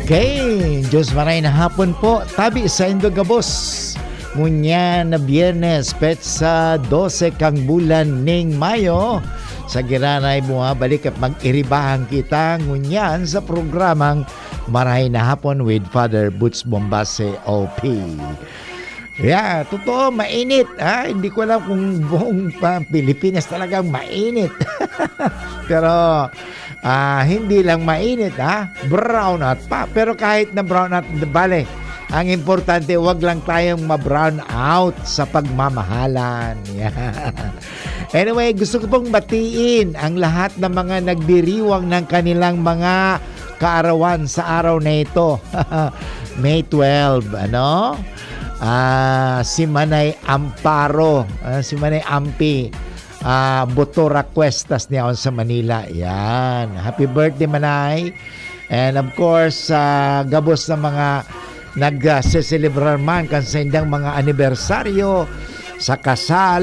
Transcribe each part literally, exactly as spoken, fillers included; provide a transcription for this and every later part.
Okay, Diyos maray na hapon po. Tabi sa indo gabos. Ngunyan na Biyernes, petsa dose kang bulan ning Mayo. Sa Giranay, bumabalik at mag-iribahan kita ngunyan sa programang Maray na Hapon with Father Boots Bombase, O P. Yeah, totoo, mainit, ha? Hindi ko alam kung buong pa-, Pilipinas talagang mainit. Pero, ah, hindi lang mainit, ha? Brown out pa. Pero kahit na brown out, bale, ang importante, wag lang tayong ma-brown out sa pagmamahalan. Yeah. Anyway, gusto ko pong batiin ang lahat ng mga nagdiriwang ng kanilang mga kaarawan sa araw na ito. May twelve, ano? Ah, si Manay Amparo, ah, si Manay Ampi, ah, Botora Cuestas niya on sa Manila. Yan. Happy birthday, Manay. And of course, ah, gabos na mga nag-, ah, seselebrar man kan saindang mga anibersaryo, sa kasal.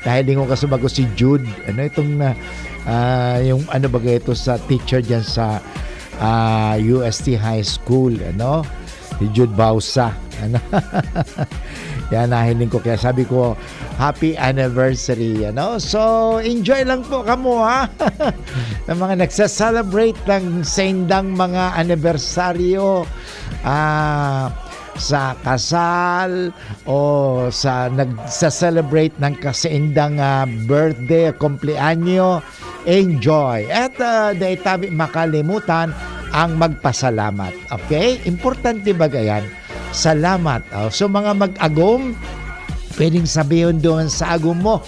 Dahil di ko kasubago si Jude. Ano itong na, ah, yung ano ba ito sa teacher dyan sa, ah, U S T High School, ano? Si Jude Bausa. Ano? Yan, nahiling ko. Kaya sabi ko, "Happy anniversary," ano? So, enjoy lang po kamo, ha? Ng mga nagsa-celebrate ng saindang mga anibersaryo, ah, sa kasal o sa nagsa-celebrate ng kasaindang, ah, birthday, kumpleanyo, enjoy. At, ah, dai tabi makalimutan ang magpasalamat. Okay? Importante baga yan. Salamat. Oh, so, mga mag-agom, pwedeng sabihin doon sa agom mo,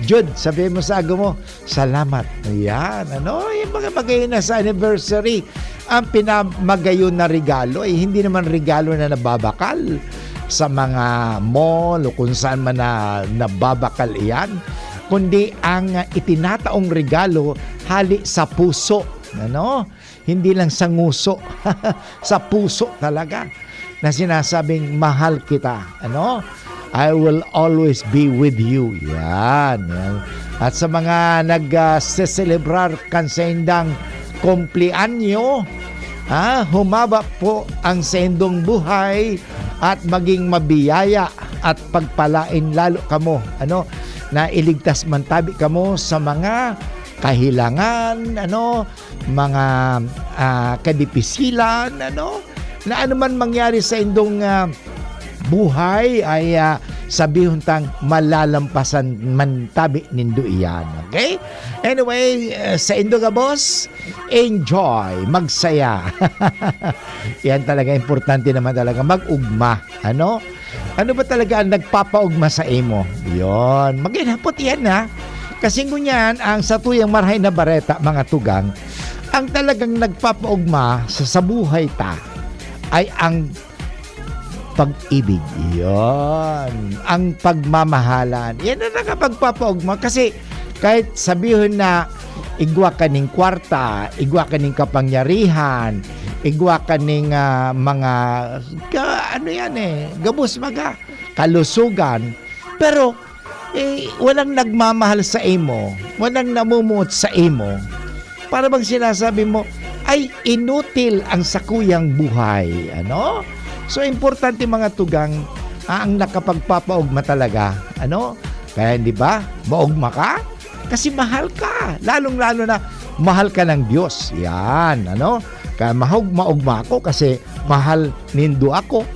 "Jude, sabihin mo sa agom mo, 'Salamat.'" Ayan, ano? Yung mga bagay na sa anniversary, ang pinamagayon na regalo, eh, hindi naman regalo na nababakal sa mga mall o kung saan man na nababakal iyan, kundi ang, ah, itinataong regalo hali sa puso, ano? Hindi lang sa nguso, sa puso talaga na sinasabing, "Mahal kita," ano? "I will always be with you." Yan, yan. At sa mga nag, ah, seselebrar kan saindang kumpleanyo, ah, humaba po ang saindong buhay at maging mabiyaya at pagpalain lalo kamo, ano, na iligtas man tabi kamo sa mga kahilangan, ano, mga, ah, kadipisilan, ano, na ano man mangyari sa indong, ah, buhay ay, ah, sabihon tang malalampasan man tabi nindo iyan. Okay? Anyway, ah, sa indo gabos, enjoy, magsaya. Yan talaga, importante naman talaga, mag-ugma, ano? Ano ba talaga ang nagpapaugma sa imo? Yon, maginhapot iyan, ha? Kasi ngunyan, ang satuyang marahay na bareta, mga tugang, ang talagang nagpapaugma sa, sa buhay ta ay ang pag-ibig. Yon, ang pagmamahalan. Yan ang nakapagpapaugma kasi kahit sabihon na igwa ka ning kwarta, igwa ka ning kapangyarihan, igwa ka ning, ah, mga ka-, ano yan eh, gabos baga, kalusugan. Pero, eh, walang nagmamahal sa imo, walang namumuot sa imo. Para bang sinasabi mo, "Ay, inutil ang sakuyang buhay." Ano? So, importante, mga tugang, ah, ang nakapagpapaugma talaga. Ano? Kaya, di ba? Maugma ka? Kasi mahal ka. Lalong-lalo na, mahal ka ng Diyos. Yan, ano? Kaya mahug-, maugma ako kasi mahal nindo ako.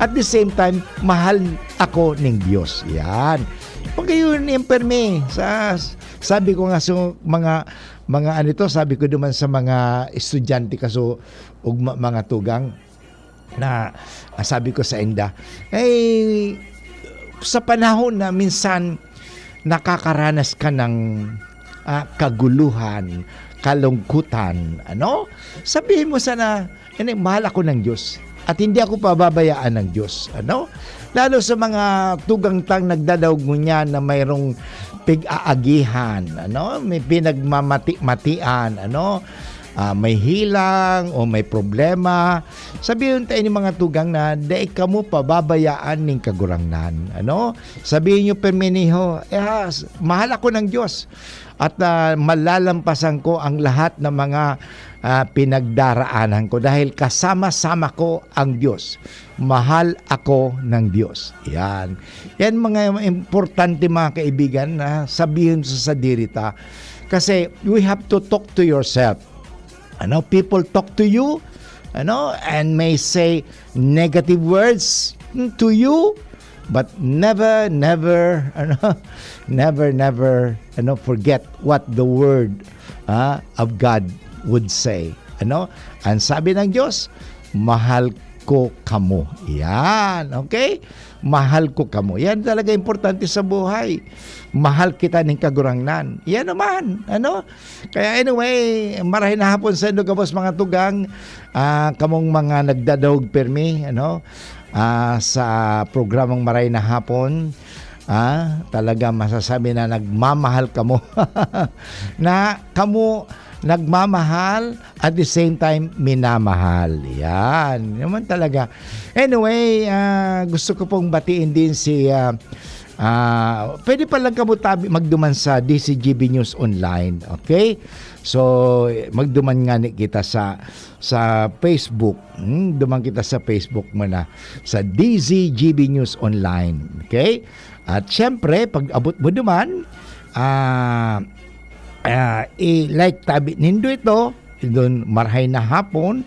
At the same time, mahal ako ning Diyos. Yan. Pag yun, yung permi, sa, sabi ko nga, so, mga, mga ano to, sabi ko naman sa mga estudyante, kaso, ugma, mga tugang, na, ah, sabi ko sa inda, eh, sa panahon na minsan nakakaranas ka ng, ah, kaguluhan, kalungkutan, ano? Sabihin mo sana, "Ini, mahal ako ng Diyos at hindi ako pababayaan ng Diyos." Ano? Lalo sa mga tugang tang nagdadaog ngunyan na mayroong pig-aagihan, ano, may pinagmamati-matian, ano, ah, may hilang o may problema, sabihon ta ini mga tugang na dai kamo pababayaan nin Kagurangnan, ano? Sabihin niyo pirmi niho, "Eh, has, mahal ako ng Diyos at, ah, malalampasan ko ang lahat ng mga, ah, pinagdaraanan ko dahil kasama-sama ko ang Diyos." Mahal ako ng Diyos. Yan. Yan mga importante, mga kaibigan, na sabihin sa sadiri ta. Kasi we have to talk to yourself. Ano, people talk to you, ano, and may say negative words to you, but never, never, ano, never, never, ano, forget what the word, ah, of God would say. Ano? Ang sabi ng Diyos, "Mahal ko kamo." Yan, okay? "Mahal ko kamo." Yan talaga importante sa buhay. Mahal kita ning Kagurangnan. Yan naman, ano? Kaya anyway, marahay na hapon sa indo gabos, mga tugang, ah, kamong mga nagdadahog pirmi, ano, ah, sa programang Marahay na Hapon. Ah, talaga masasabi na nagmamahal kamo. Na kamo nagmamahal, at the same time, minamahal. Yan. Naman talaga. Anyway, ah, gusto ko pong batiin din si, ah, ah, pwede pa lang kamo tabi, magduman sa D C G B News Online. Okay? So, magduman nga ni kita sa, sa Facebook. Hmm, duman kita sa Facebook mo na. Sa D Z G B News Online. Okay? At syempre, pag abot mo duman, ah, ah, i-like tabi nindo ito, idon Marahay na Hapon,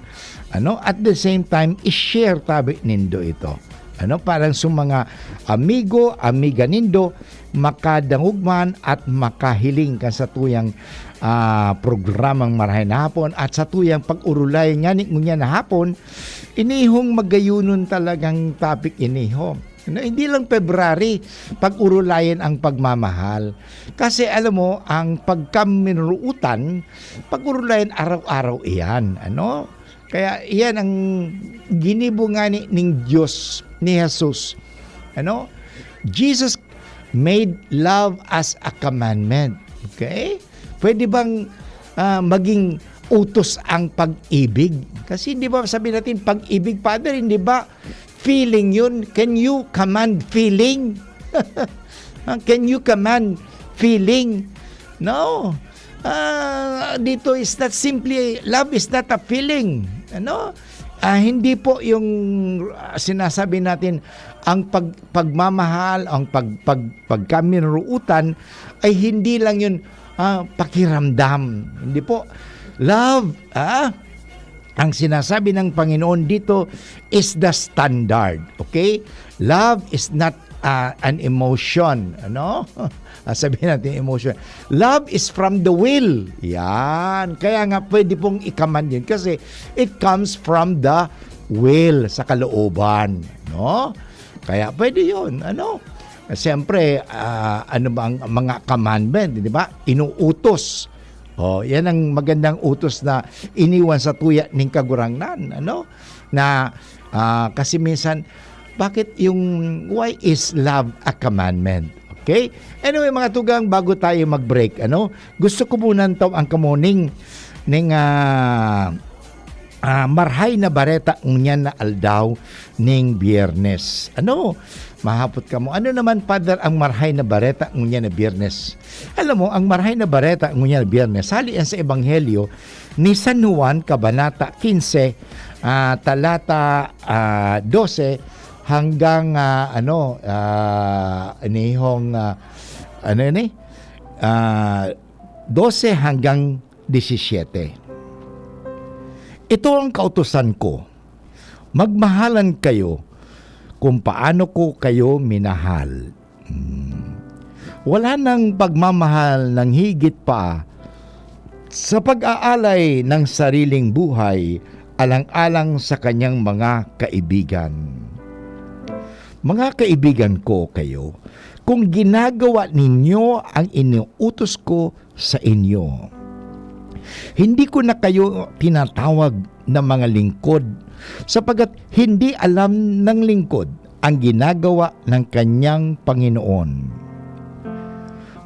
ano, at the same time, i-share tabi nindo ito. Ano, parang sa mga amigo, amiga nindo, makadangog man at makahiling kan satuyang, ah, programang Marahay na Hapon at satuyang pag-urulay ngani ngunyan na hapon, inihong magayunon talagang topic iniho. No, hindi lang February, pag-urulayan ang pagmamahal. Kasi alam mo, ang pagkaminruutan, pag-urulayan araw-araw iyan, ano? Kaya iyan ang ginibo nga ni, ning Diyos, ni Jesus. Ano? Jesus made love as a commandment. Okay? Pwede bang, ah, maging utos ang pag-ibig? Kasi hindi ba, sabi natin, pag-ibig, Father, hindi ba feeling yun? Can you command feeling? Ah, can you command feeling? No. Ah, dito is not simply, love is not a feeling. Ano? Ah, hindi po yung, ah, sinasabi natin, ang pag-, pagmamahal, ang pag-, pag-, pagkaminruutan ay hindi lang yun, ah, pakiramdam. Hindi po. Love, ah, ang sinasabi ng Panginoon dito is the standard. Okay? Love is not, ah, an emotion. Ano? Ah, sabihin natin emotion. Love is from the will. Yan. Kaya nga pwede pong i-command yun kasi it comes from the will, sa kalooban. No? Kaya pwede yun. Ano? Siyempre, ah, ano ba ang mga commandment, di ba? Inuutos. Oh, yan ang magandang utos na iniwan sa tuya ning Kagurangnan, ano? Na, ah, kasi minsan, bakit yung, why is love a commandment? Okay? Anyway, mga tugang, bago tayo mag-break, ano? Gusto ko muna taw ang kamuning ning, ah, ah, marhay na bareta ngunyan na aldaw ning Biyernes. Ano? Mahapot kamo, "Ano naman, Father, ang marhay na bareta ngunyan na Biyernes?" Alam mo, ang marhay na bareta ngunyan na Biyernes, hali yan sa Ebanghelyo ni San Juan, Kabanata quince, ah, talata, ah, doce, hanggang, ah, ano, ah, inihong, ah, ano yun eh? Ah, doce hanggang disisiete. "Ito ang kautusan ko, magmahalan kayo kung paano ko kayo minahal." Hmm. Wala nang pagmamahal nang higit pa sa pag-aalay ng sariling buhay alang-alang sa kanyang mga kaibigan. Mga kaibigan ko kayo, kung ginagawa ninyo ang inuutos ko sa inyo. Hindi ko na kayo tinatawag na mga lingkod, sapagkat hindi alam ng lingkod ang ginagawa ng kanyang Panginoon.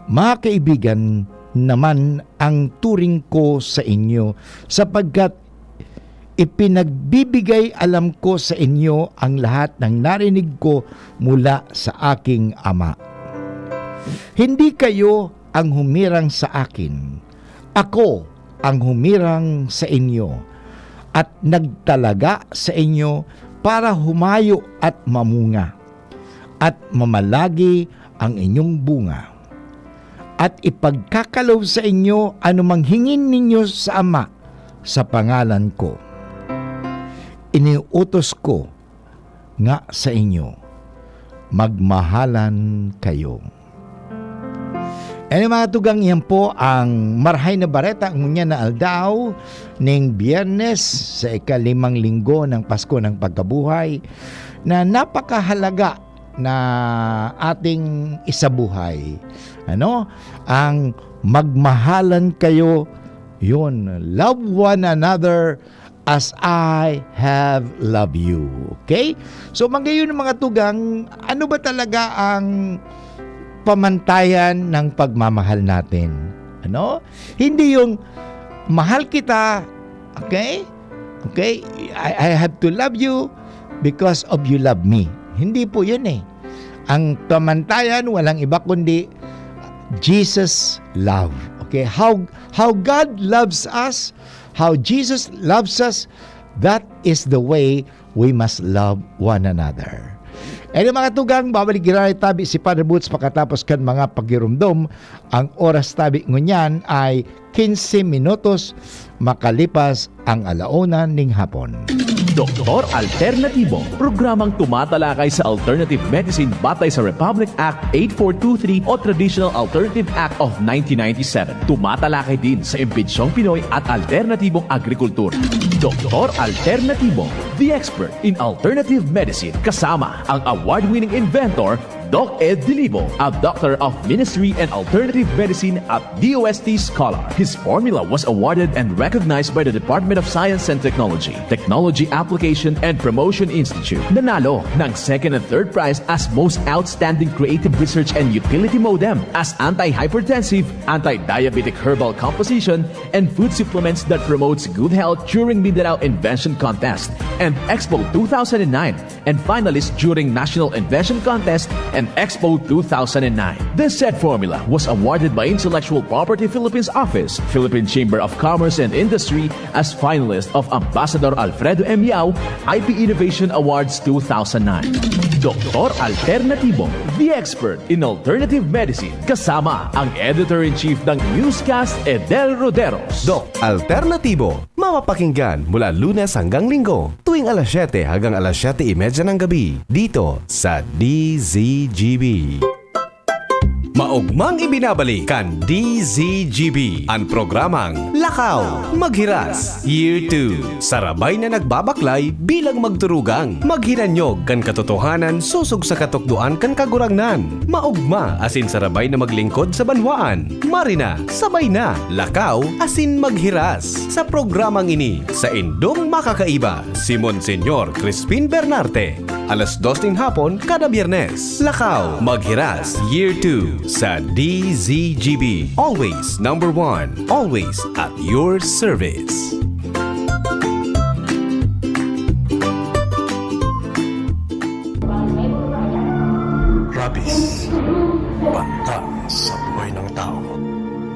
Mga kaibigan naman ang turing ko sa inyo, sapagkat ipinagbibigay alam ko sa inyo ang lahat ng narinig ko mula sa aking Ama. Hindi kayo ang humirang sa akin, ako ang humirang sa inyo at nagtalaga sa inyo para humayo at mamunga, at mamalagi ang inyong bunga, at ipagkakaloob sa inyo anumang hingin ninyo sa Ama sa pangalan ko. Iniutos ko nga sa inyo, magmahalan kayo. Ano, mga tugang, yan po ang Marahay na Bareta ngunyan na aldaw ning Biyernes sa ikalimang linggo ng Pasko ng Pagkabuhay, na napakahalaga na ating isabuhay. Ano? Ang magmahalan kayo, yun, love one another as I have loved you. Okay? So, magayon, mga tugang, ano ba talaga ang pamantayan ng pagmamahal natin? Ano? Hindi yung, "Mahal kita," okay? Okay? "I, I have to love you because of you love me." Hindi po yun eh. Ang pamantayan, walang iba kundi Jesus love. Okay? How, how God loves us, how Jesus loves us, that is the way we must love one another. Anyway, mga tugang, babalik giraray tabi si Father Boots pakatapos kan mga pagirumdom. Ang oras tabi ngunyan ay quince minutos makalipas ang alauna ning hapon. Doktor Alternatibo, programang tumatalakay sa alternative medicine batay sa Republic Act eight four two three o Traditional Alternative Act of nineteen ninety-seven. Tumatalakay din sa imbentsyong Pinoy at alternatibong agrikultura. Doktor Alternatibo, the expert in alternative medicine, kasama ang award-winning inventor, Doc Ed Dilibo, a Doctor of Ministry and Alternative Medicine at D O S T scholar. His formula was awarded and recognized by the Department of Science and Technology, Technology Application and Promotion Institute. Nanalo ng second and third prize as Most Outstanding Creative Research and Utility Modem, as Anti-Hypertensive, Anti-Diabetic Herbal Composition, and Food Supplements that Promotes Good Health during Mindanao Invention Contest and Expo two thousand nine, and finalist during National Invention Contest and Expo two thousand nine. This said formula was awarded by Intellectual Property Philippines Office, Philippine Chamber of Commerce and Industry as finalist of Ambassador Alfredo M. Yao I P Innovation Awards two thousand nine. Doktor Alternatibo, the expert in alternative medicine, kasama ang editor-in-chief ng Newscast, Edel Roderos. Doc Alternatibo, mapapakinggan mula Lunes hanggang Linggo, tuwing alas siyete hanggang alas siyete y media ng gabi, dito sa D Z G B. Maugmang ibinabalik kan D Z G B an programang Lakaw Maghiras Year two. Sarabay na nagbabaklay bilang magturugang maghinanyog kan katotohanan sosog sa katukdoan kan Kagurangnan. Maugma asin sarabay na maglingkod sa banwaan. Mari na, sabay na, lakaw asin maghiras. Sa programang ini, saindong makakaiba si Monsignor Crispin Bernarte. Alas dos nin hapon kada Biyernes. Lakaw, Maghiras, Year two sa D Z G B. Always number one. Always at your service. Rabies. Banta sa buhay ng tao.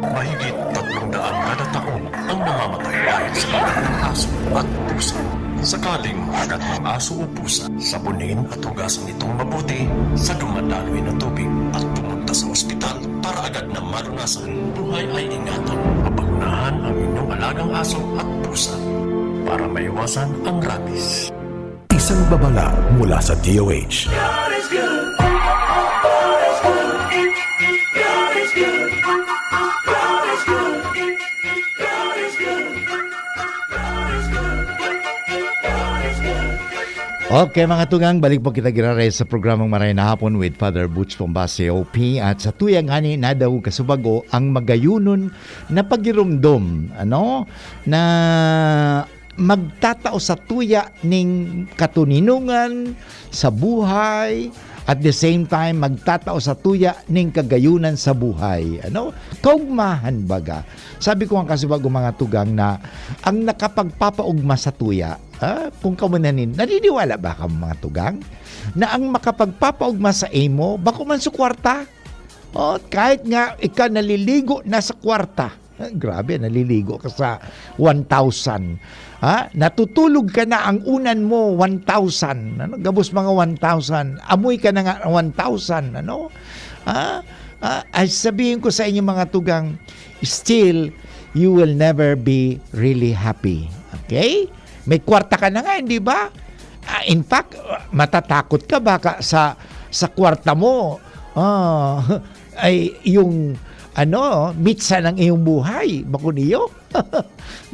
Mahigit tatlong daan kada taon ang namamatay dahil sa kagat ng aso at pusa. Sakaling magat ng aso o pusa, sabonin at hugasan itong mabuti sa dumadaloy na tubig at pumunta sa ospital para agad na malunasan. Buhay ay ingatan. Papagunahan ang inyong alagang aso at pusa para maiwasan ang rabies. Isang babala mula sa D O H. God is good. God is good. God is good. God is good. God is good. God is good. God is good. Okay, mga tugang, balik po kita giraray sa programang Maray na Hapon with Father Butch Pombase, O P. At sa tuyang ani, nadahog kasubago ang magayunon na pagirumdom, ano, na magtatao sa tuya ning katoninongan sa buhay, At the same time, magtatao sa tuya ning kagayunan sa buhay. Ano? Kaugmahan baga. Sabi ko nga kasi bago mga tugang na ang nakapagpapaugma sa tuya, ah, kung kamo nanin-, naniniwala ba ka mga tugang? Na ang makapagpapaugma sa imo, bako man sa kwarta? O, kahit nga ika naliligo na sa kwarta. Ah, grabe, naliligo ka sa one thousand. Ha? Natutulog ka na, ang unan mo, one thousand. Ano? Gabos mga one thousand. Amoy ka na nga one thousand. Ano? Ha? Ah, ay sabihin ko sa inyo mga tugang, still, you will never be really happy. Okay? May kwarta ka na nga, hindi ba? Ah, in fact, matatakot ka baka sa, sa kwarta mo, ah, ay yung, ano, mitsa ng iyong buhay, bako niyo.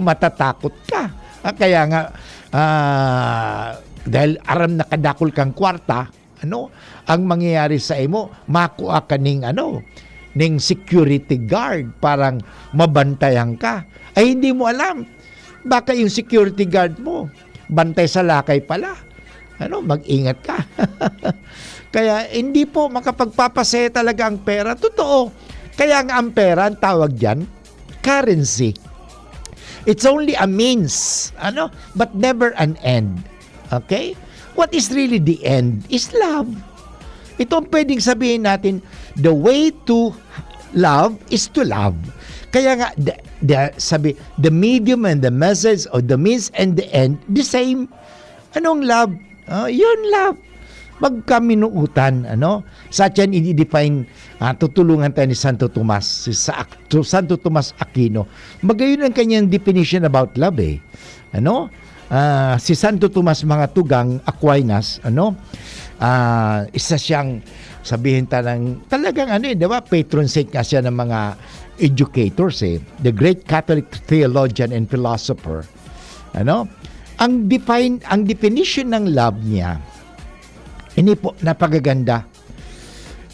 Matatakot ka. Ah, kaya nga, ah, dahil aram na kadakol kang kwarta, ano, ang mangyayari sa imo, makua ka ning, ano, ning security guard, parang mabantayan ka. Ay, hindi mo alam. Baka yung security guard mo, bantay sa lakay pala. Ano, mag-ingat ka. Kaya hindi po makapagpapasaya talaga ang pera. Totoo. Kaya nga ang pera, ang tawag diyan, currency. It's only a means, ano, but never an end. Okay? What is really the end is love. Ito ang pwedeng sabihin natin, the way to love is to love. Kaya nga, the, the, sabi, the medium and the message or the means and the end, the same. Anong love? Ah, yun love. Magkaminuutan, ano? Sa atin, i-define, ah, tutulungan tayo ni Santo Tomas. Si Sa-, Santo Tomas Aquino. Magayon ang kanyang definition about love, eh. Ano? Ah, si Santo Tomas, mga tugang, Aquinas, ano? Ah, isa siyang, sabihin ta ng, talagang ano, eh, di ba? Patron saint nga siya ng mga educators, eh. The great Catholic theologian and philosopher. Ano? Ang define, ang definition ng love niya, ini po, napagaganda.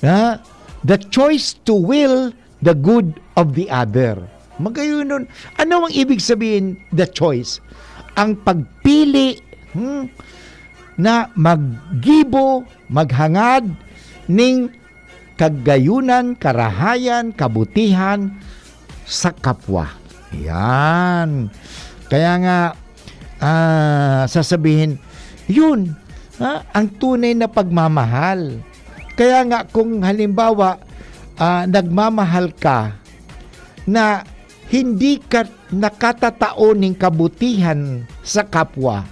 Na, the choice to will the good of the other. Magayon nun. Ano ang ibig sabihin, the choice? Ang pagpili, hmm, na maggibo, maghangad ning kagayunan, karahayan, kabutihan sa kapwa. Yan. Kaya nga, ah, sasabihin, yun, ha, ang tunay na pagmamahal. Kaya nga, kung halimbawa, ah, nagmamahal ka na hindi ka nakatatao ning kabutihan sa kapwa,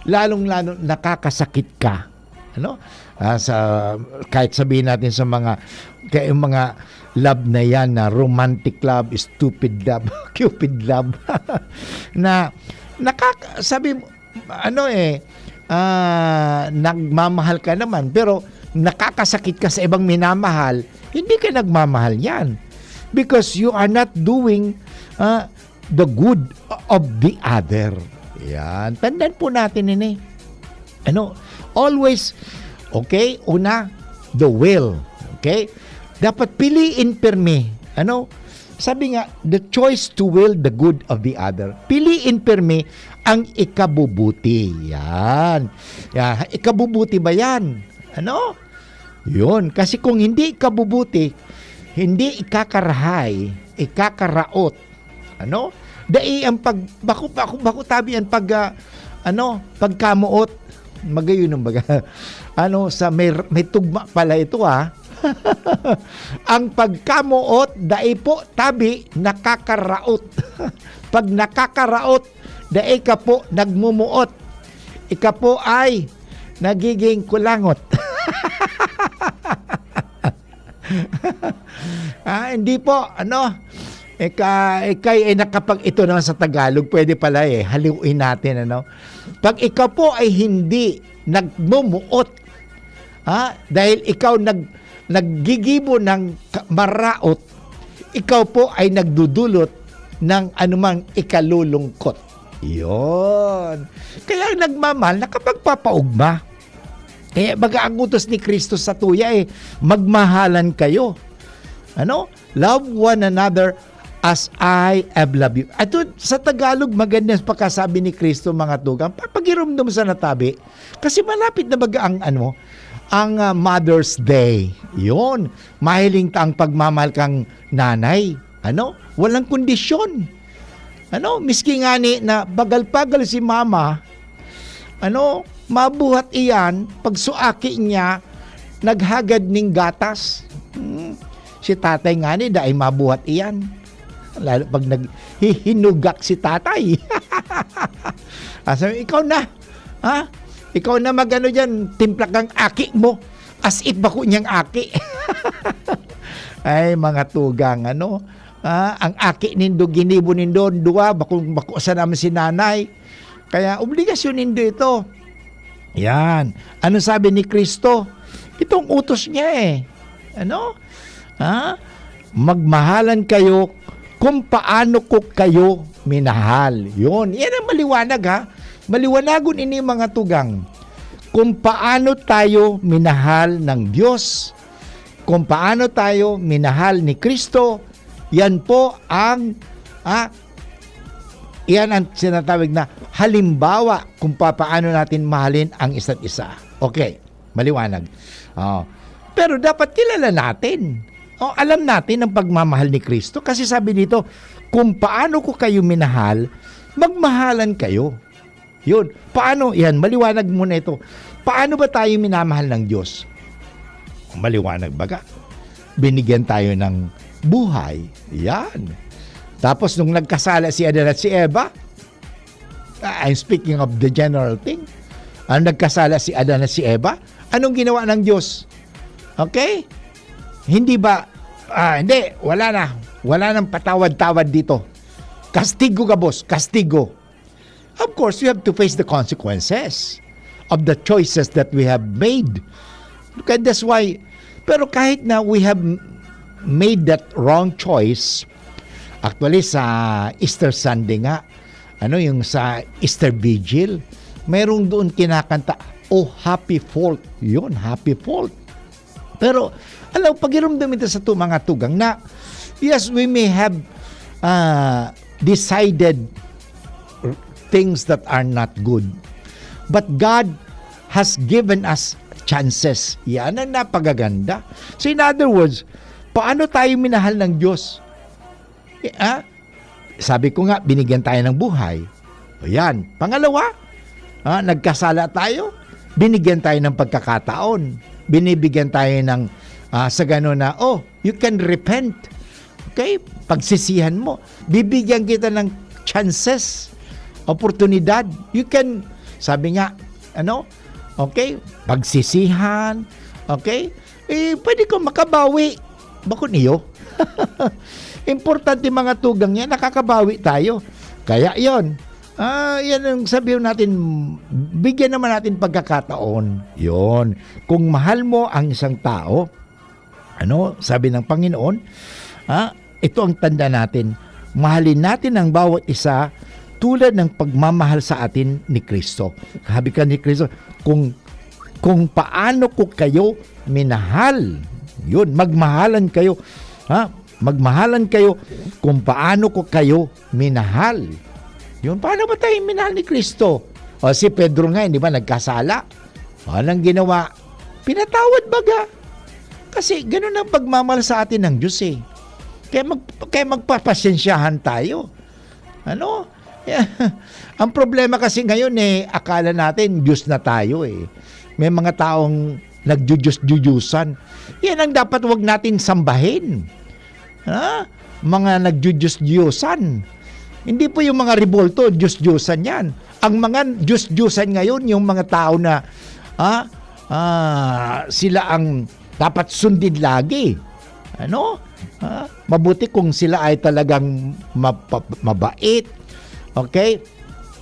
lalong-lalo nakakasakit ka. Ano? Ah, sa, kahit sabihin natin sa mga, kaya yung mga love na yan, na romantic love, stupid love, cupid love, na nakaka-, sabi mo, ano eh, ah, nagmamahal ka naman, pero nakakasakit ka sa ibang minamahal, hindi ka nagmamahal yan. Because you are not doing, ah, the good of the other. Yan. Tandaan po natin ini. Ano? Always, okay, una, the will. Okay? Dapat piliin pirmi. Ano? Sabi nga, the choice to will the good of the other. Piliin pirmi ang ikabubuti. Yan. Yan. Ikabubuti ba yan? Ano? Yun. Kasi kung hindi ikabubuti, hindi ikakarahay, ikakaraot. Ano? Dai ang pag-, bako, bako, bako tabi ang pag, ah, ano, pagkamoot. Magayon ang baga. Ano, sa may, may tugma pala ito, ah. Ang pagkamoot, dai po tabi nakakaraot. Pag nakakaraot, dai ka po nagmumuot. Ika po ay nagiging kulangot. Ah, hindi po, ano, ika-, ikay ay nakapag-, ito naman sa Tagalog, pwede pala eh, haliwin natin, ano. Pag ikaw po ay hindi nagmumuot, ha, dahil ikaw nag-, naggigibo ng ka-, maraot, ikaw po ay nagdudulot ng anumang ikalulungkot. Yun. Kaya ang nagmamahal, nakapagpapaugma. Kaya baga ang utos ni Kristo sa tuya eh, "Magmahalan kayo." Ano? "Love one another as I have loved you." Ato, sa Tagalog, maganda ang pagkasabi ni Kristo, mga tugang. Papagiromdom sa natabi. Kasi malapit na baga ang, ano, ang, ah, Mother's Day. Yun, mahiling ta ang pagmamahal kang nanay. Ano? Walang kondisyon. Ano? Miski ngani na bagal-bagal si mama, ano? Mabuhat iyan, pagsuaki niya, naghagad ning gatas. Hmm. Si tatay ngani, dai mabuhat iyan. Lalo pag naghihinugak si tatay. Asa, ikaw na. Ha? Ikaw na magano diyan, timpla kang aki mo. As if bako niyang aki. Ay, mga tugang, ano? Ah, ang aki nindo, ginibo nindo, duwa, bako, bako sa naman si nanay. Kaya obligasyon nindo ito. Yan. Ano sabi ni Kristo? Itong utos niya eh. Ano? Ha? Magmahalan kayo kung paano ko kayo minahal. Yun. Yan ang maliwanag, ha? Maliwanagon ini, mga tugang. Kung paano tayo minahal ng Diyos, kung paano tayo minahal ni Kristo, yan po ang, ah, yan ang sinatawag na halimbawa kung papaano natin mahalin ang isa't isa. Okay, maliwanag. Oh. Pero dapat kilala natin. Oh, alam natin ang pagmamahal ni Kristo kasi sabi dito, "Kung paano ko kayo minahal, magmahalan kayo." Yun. Paano? Yan, maliwanag muna ito. Paano ba tayo minamahal ng Diyos? Maliwanag baga. Binigyan tayo ng buhay. Yan. Tapos nung nagkasala si Adan at si Eva, ah, I'm speaking of the general thing. Ang nagkasala si Adan at si Eva, anong ginawa ng Diyos? Okay? Hindi ba, ah, hindi, wala na. Wala nang patawad-tawad dito. Kastigo ka, boss. Kastigo. Of course, we have to face the consequences of the choices that we have made. And that's why, pero kahit na we have m- made that wrong choice, actually, sa Easter Sunday nga, ano, yung sa Easter Vigil, mayroong doon kinakanta, "Oh, happy fault." Yun, happy fault. Pero, alam, pagirumdom ito sa tu-, mga tugang na, yes, we may have, ah, decided things that are not good. But God has given us chances. Yan ang napagaganda. So, in other words, paano tayo minahal ng Diyos? Eh, ah? Sabi ko nga, binigyan tayo ng buhay. O yan. Pangalawa, ah, nagkasala tayo, binigyan tayo ng pagkakataon. Binibigyan tayo ng, ah, sa gano'n na, "Oh, you can repent." Okay? Pagsisihan mo. Bibigyan kita ng chances, oportunidad. You can, sabi nga, ano? Okay? Pagsisihan. Okay? Eh, pwede ko makabawi. Bako niyo. Importante, mga tugang yan, nakakabawi tayo. Kaya yon, ah, yan ang sabihin natin, bigyan naman natin pagkakataon. Yon. Kung mahal mo ang isang tao, ano, sabi ng Panginoon, ah, ito ang tanda natin, mahalin natin ang bawat isa tulad ng pagmamahal sa atin ni Kristo. Sabi ka ni Kristo, kung, kung paano ko kayo minahal, yun, magmahalan kayo, ha? Magmahalan kayo kung paano ko kayo minahal. Yun, paano ba tayo minahal ni Kristo? O, si Pedro nga, di ba, nagkasala? O, anong ginawa? Pinatawad baga. Kasi ganun ang pagmamahal sa atin ng Diyos eh. Kaya, mag, kaya magpapasensyahan tayo. Ano? Ang problema kasi ngayon eh, akala natin Diyos na tayo eh. May mga taong nagdudiyos-diyusan. Yan ang dapat wag natin sambahin. Ha? Mga nagdudiyos-diyosan. Hindi po yung mga rebolto, diyos-diyosan yan. Ang mga diyos-diyosan ngayon, yung mga tao na, ha? Ah, sila ang dapat sundin lagi. Ano? Ha? Mabuti kung sila ay talagang mapa- mabait. Okay?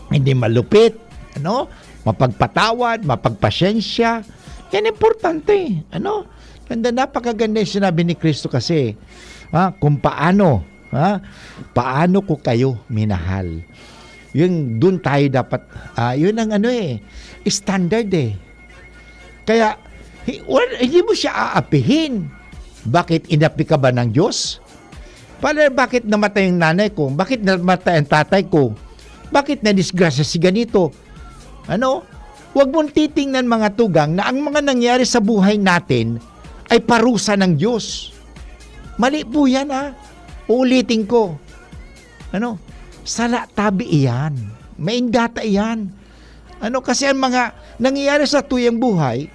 Hindi malupit. Ano? Mapagpatawad, mapagpasensya. Yan importante. Ano? Ganda, napakaganda yung sinabi ni Kristo kasi. Ha? Kung paano, ha? Paano ko kayo minahal? Yung dun tayo dapat, ah, yun ang ano eh, standard eh. Kaya, hi- wal- hindi mo siya aapihin. Bakit, inapi ka ba ng Diyos? Father, bakit namatay ang nanay ko? Bakit namatay ang tatay ko? Bakit nadisgrasya si ganito? Ano? Huwag mong titingnan, mga tugang, na ang mga nangyari sa buhay natin ay parusa ng Diyos. Mali po yan, ha? Uulitin ko. Ano? Sala tabi iyan. Maindata iyan. Ano? Kasi ang mga nangyayari sa tuyang buhay,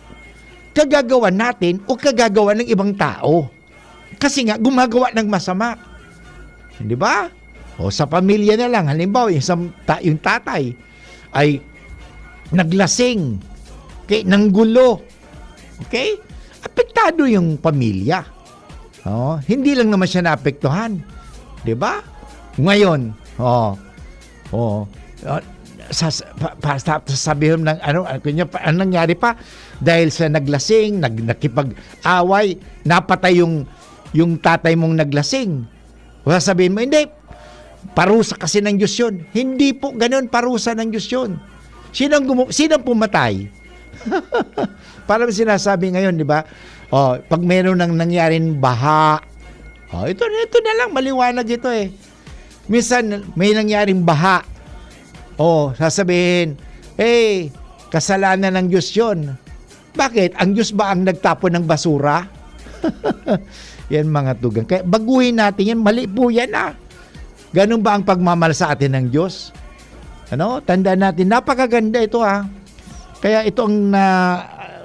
kagagawa natin o kagagawa ng ibang tao. Kasi nga, gumagawa ng masama. Di ba? O sa pamilya na lang, halimbawa, yung, sa, ta- yung tatay ay naglasing, okay, nanggulo, okay? Apektado yung pamilya. Oh, hindi lang naman siya naapektuhan. Di ba? Ngayon, oh, oh, ah, sas- pa- pa- sa- sasabihin ng ano, ano, kanya pa- anong nangyari pa? Dahil sa naglasing, nag, nakipag-away, napatay yung, yung tatay mong naglasing. O sasabihin mo, "Hindi, parusa kasi ng Diyos yun." Hindi po ganun parusa ng Diyos yun. Sinong, gumu- sinong pumatay? Parang sinasabi ngayon, di ba? Oh, pag meron nang nangyaring baha, oh, ito, ito na lang, maliwanag ito eh. Minsan, may nangyaring baha. Oh, sasabihin, "Eh, kasalanan ng Diyos yun." Bakit? Ang Diyos ba ang nagtapon ng basura? Yan, mga tugang. Kaya baguhin natin yan. Mali po yan, ah. Ganun ba ang pagmamahal sa atin ng Diyos? Ano? Tandaan natin, napakaganda ito, ah. Kaya ito ang na,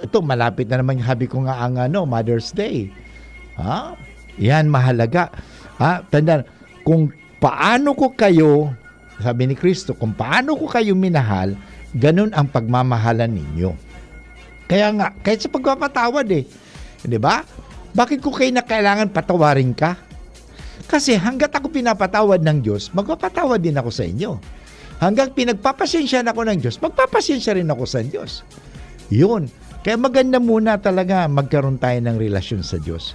ito, malapit na naman, sabi ko nga, ang ano, Mother's Day. Ha? Yan, mahalaga. Ha? Tandaan, kung paano ko kayo, sabi ni Kristo, "Kung paano ko kayo minahal, ganun ang pagmamahalan ninyo." Kaya nga, kahit sa pagpapatawad eh, di ba? Bakit ko kayo na kailangan patawarin ka? Kasi hanggat ako pinapatawad ng Diyos, magpapatawad din ako sa inyo. Hanggang pinagpapasensya ako ng Diyos, magpapasensya rin ako sa Diyos. Yun. Kaya maganda muna talaga magkaroon tayo ng relasyon sa Diyos.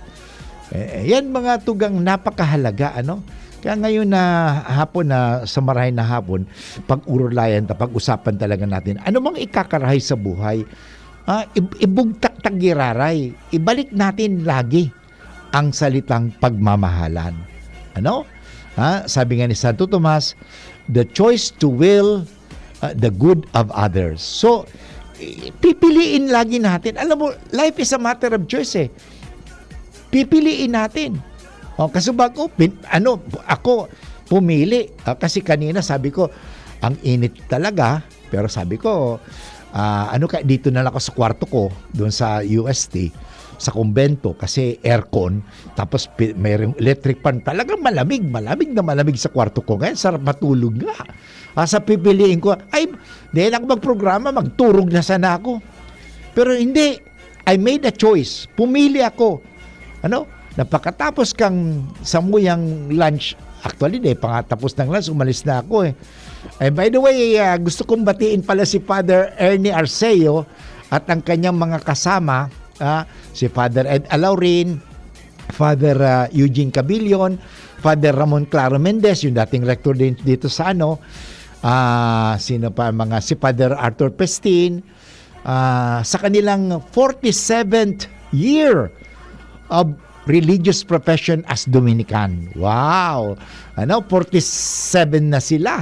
Eh, yan mga tugang napakahalaga, ano? Kaya ngayon na hapon, na sa marahay na hapon, pag-urulayan ta, pag-usapan talaga natin, ano mang ikakarahay sa buhay, ah, ib- ibugtak ta giraray, ibalik natin lagi ang salitang pagmamahalan. Ano? Ha? Sabi nga ni Santo Tomas, "The choice to will, uh, the good of others." So, i- pipiliin lagi natin. Alam mo, life is a matter of choice eh. Pipiliin natin. O, kasubag ko, pin- ano, ako, pumili. Ah, kasi kanina sabi ko, ang init talaga. Pero sabi ko, ah, ano ka, dito na lang ako sa kwarto ko, doon sa U S T, sa kumbento, kasi aircon, tapos pi- mayroong electric fan. Talagang malamig, malamig na malamig sa kwarto ko. Ngayon, sarap matulog nga. Ah, sa pipiliin ko, ay, dahil ako magprograma, magturog na sana ako. Pero hindi, I made a choice. Pumili ako. Ano? Na pagkatapos kang samuyang lunch, actually, di pa nga tapos ng lunch, umalis na ako eh. Eh, by the way, ah, gusto kong batiin pala si Father Ernie Arceo at ang kanyang mga kasama, ah, si Father Ed Alaurin, Father, ah, Eugene Cabilion, Father Ramon Claro Mendez, yung dating rector din dito sa ano, ah, sino pa, mga si Father Arthur Pestin, ah, sa kanilang forty-seventh year of religious profession as Dominican. Wow! Ano, forty-seven na sila.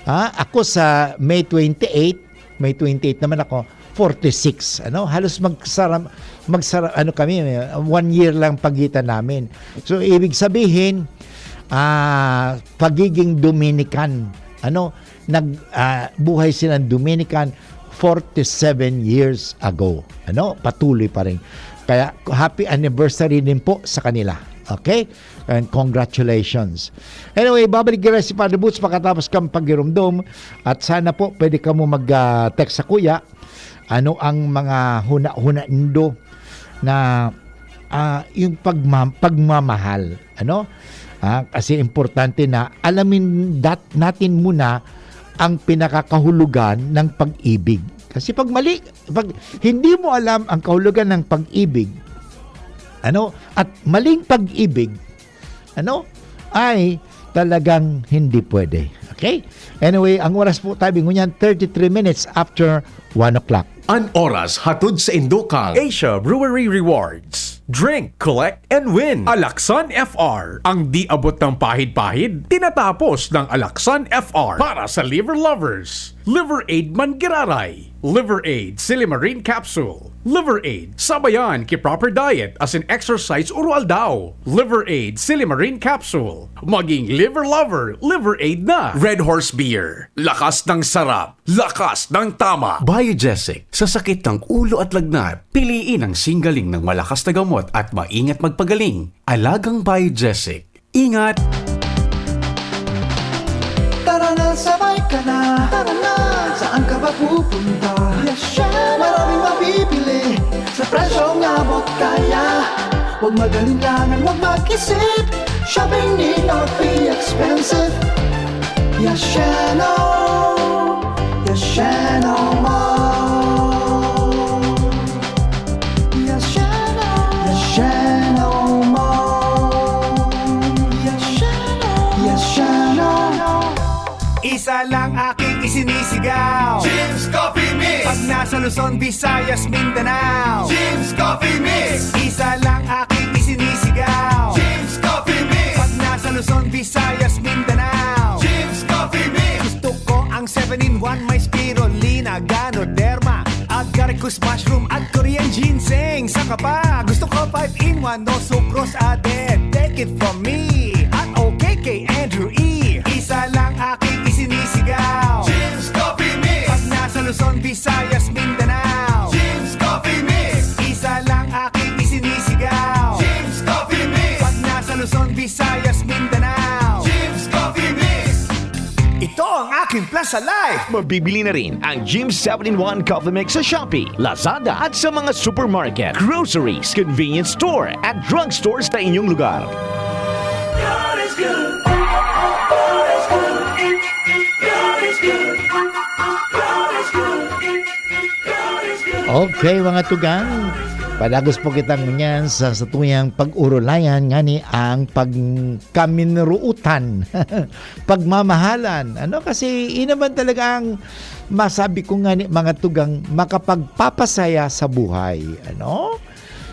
Ah, ako sa May twenty-eight, May twenty-eight naman ako, forty-six. Ano, halos magsara, magsara, ano kami, one year lang pagitan namin. So, ibig sabihin, ah, pagiging Dominican, ano, nag, ah, buhay silang Dominican forty-seven years ago. Ano, patuloy pa rin. Kaya, happy anniversary din po sa kanila. Okay? And congratulations. Anyway, babalik rin si Father Boots pagkatapos kang pagirumdom. At sana po, pwede ka mo mag, ah, text sa kuya. Ano ang mga huna-huna nindo na, ah, yung pagma-, pagmamahal? Ano? Ah, kasi importante na alamin dat-, natin muna ang pinakakahulugan ng pag-ibig. Kasi pag mali, pag hindi mo alam ang kahulugan ng pag-ibig, ano, at maling pag-ibig, ano, ay talagang hindi pwede. Okay? Anyway, ang oras po tayo, ngunyan, thirty-three minutes after one o'clock. An oras hatod sa indokang Asia Brewery Rewards. Drink, collect, and win. Alaksan F R. Ang di abot ng pahid-pahid, tinatapos ng Alaksan F R. Para sa liver lovers, Liver Aid Manggiraray, Liver Aid Silimarin Capsule, Liver Aid Sabayan ki Proper Diet as in exercise uro-aldaw, Liver Aid Silimarin Capsule. Maging liver lover, Liver Aid na. Red Horse Beer, lakas ng sarap, lakas ng tama. Biogesic, sa sakit ng ulo at lagnat, piliin ang singgaling ng malakas na gamot at maingat magpagaling. Alagang Biogesic. Ingat! Tara na, sabay ka na. Tara na, saan ka ba pupunta? Yes, syempre. Maraming mabibili sa presyong abot kaya. Huwag mag-alinlangan, huwag mag-isip. Shopping need not be expensive. Yes, Sheno. Yes, Sheno Mall. Yes, Sheno. Yes, Sheno Mall. Yes, Sheno. Yes, Sheno. Isa lang aking isinisigaw. Jim's Coffee Mix! Pag nasa Luzon, Visayas, Mindanao. Jim's Coffee Mix! Isa lang aking isinisigaw. Jim's Coffee Mix! Pag nasa Luzon, Visayas, Mindanao. Jim's Coffee Mix! Gusto ko ang seven-in-one, may spirulina, ganoderma, agaricus mushroom at Korean ginseng. Saka pa, gusto ko five-in-one, no sucrose added. Take it from me, at okay kay Andrew E. Isa lang aking isinisigaw. Jim's Coffee Mix! Pag nasa Luzon, Visayas, Mindanao. Jim's Coffee Mix! Isa lang aking isinisigaw. Jim's Coffee Mix! Pag nasa Luzon, Visayas, Mindanao. Jim's Coffee Mix! Ito ang aking Plaza Life. Mabibili na rin ang Jim seven-in-one Coffee Mix sa Shopee, Lazada at sa mga supermarket, groceries, convenience store at drugstore sa inyong lugar. God is good. God is good. God is good. God is good. God is good. Okay, mga tugang, padagos po kitang ngunyan sa satuyang pag-urulayan ngani ang pagkaminruutan, pagmamahalan. Ano kasi, inaman talaga ang masabi ko ngani, mga tugang, makapagpapasaya sa buhay. Ano?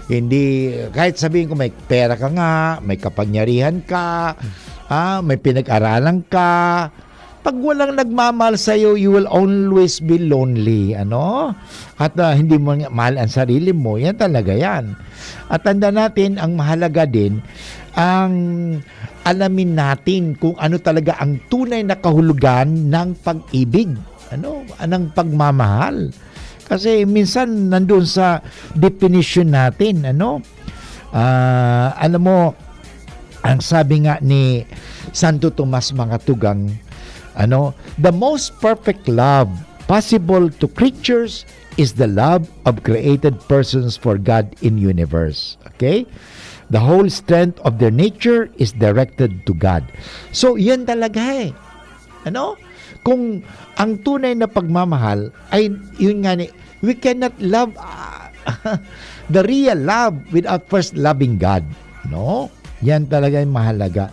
Hindi, kahit sabihin ko may pera ka nga, may kapangyarihan ka, ah, may pinag-aralan ka, pag walang nagmamahal sa'yo, you will always be lonely, ano? At ah, hindi mo nga mahal ang sarili mo, yan talaga yan. At tanda natin, ang mahalaga din, ang alamin natin kung ano talaga ang tunay na kahulugan ng pag-ibig, ano, ng pagmamahal. Kasi minsan nandun sa definition natin, ano? Ah, alam mo, ang sabi nga ni Santo Tomas, mga tugang, ano, the most perfect love possible to creatures is the love of created persons for God in universe. Okay? The whole strength of their nature is directed to God. So, yan talaga eh. Ano? Kung ang tunay na pagmamahal ay, yun nga ni, we cannot love ah, the real love without first loving God. No? Yan talaga yung mahalaga.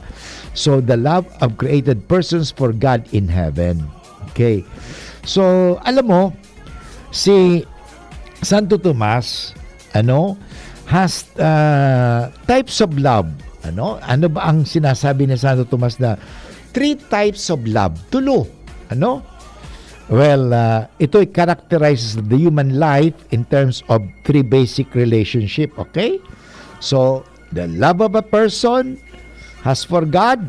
So, the love of created persons for God in heaven. Okay. So, alam mo, si Santo Tomas, ano, has uh, types of love. Ano? Ano ba ang sinasabi ni Santo Tomas na three types of love? Tulo. Ano? Well, uh, ito characterizes the human life in terms of three basic relationship, okay? So, the love of a person has for God,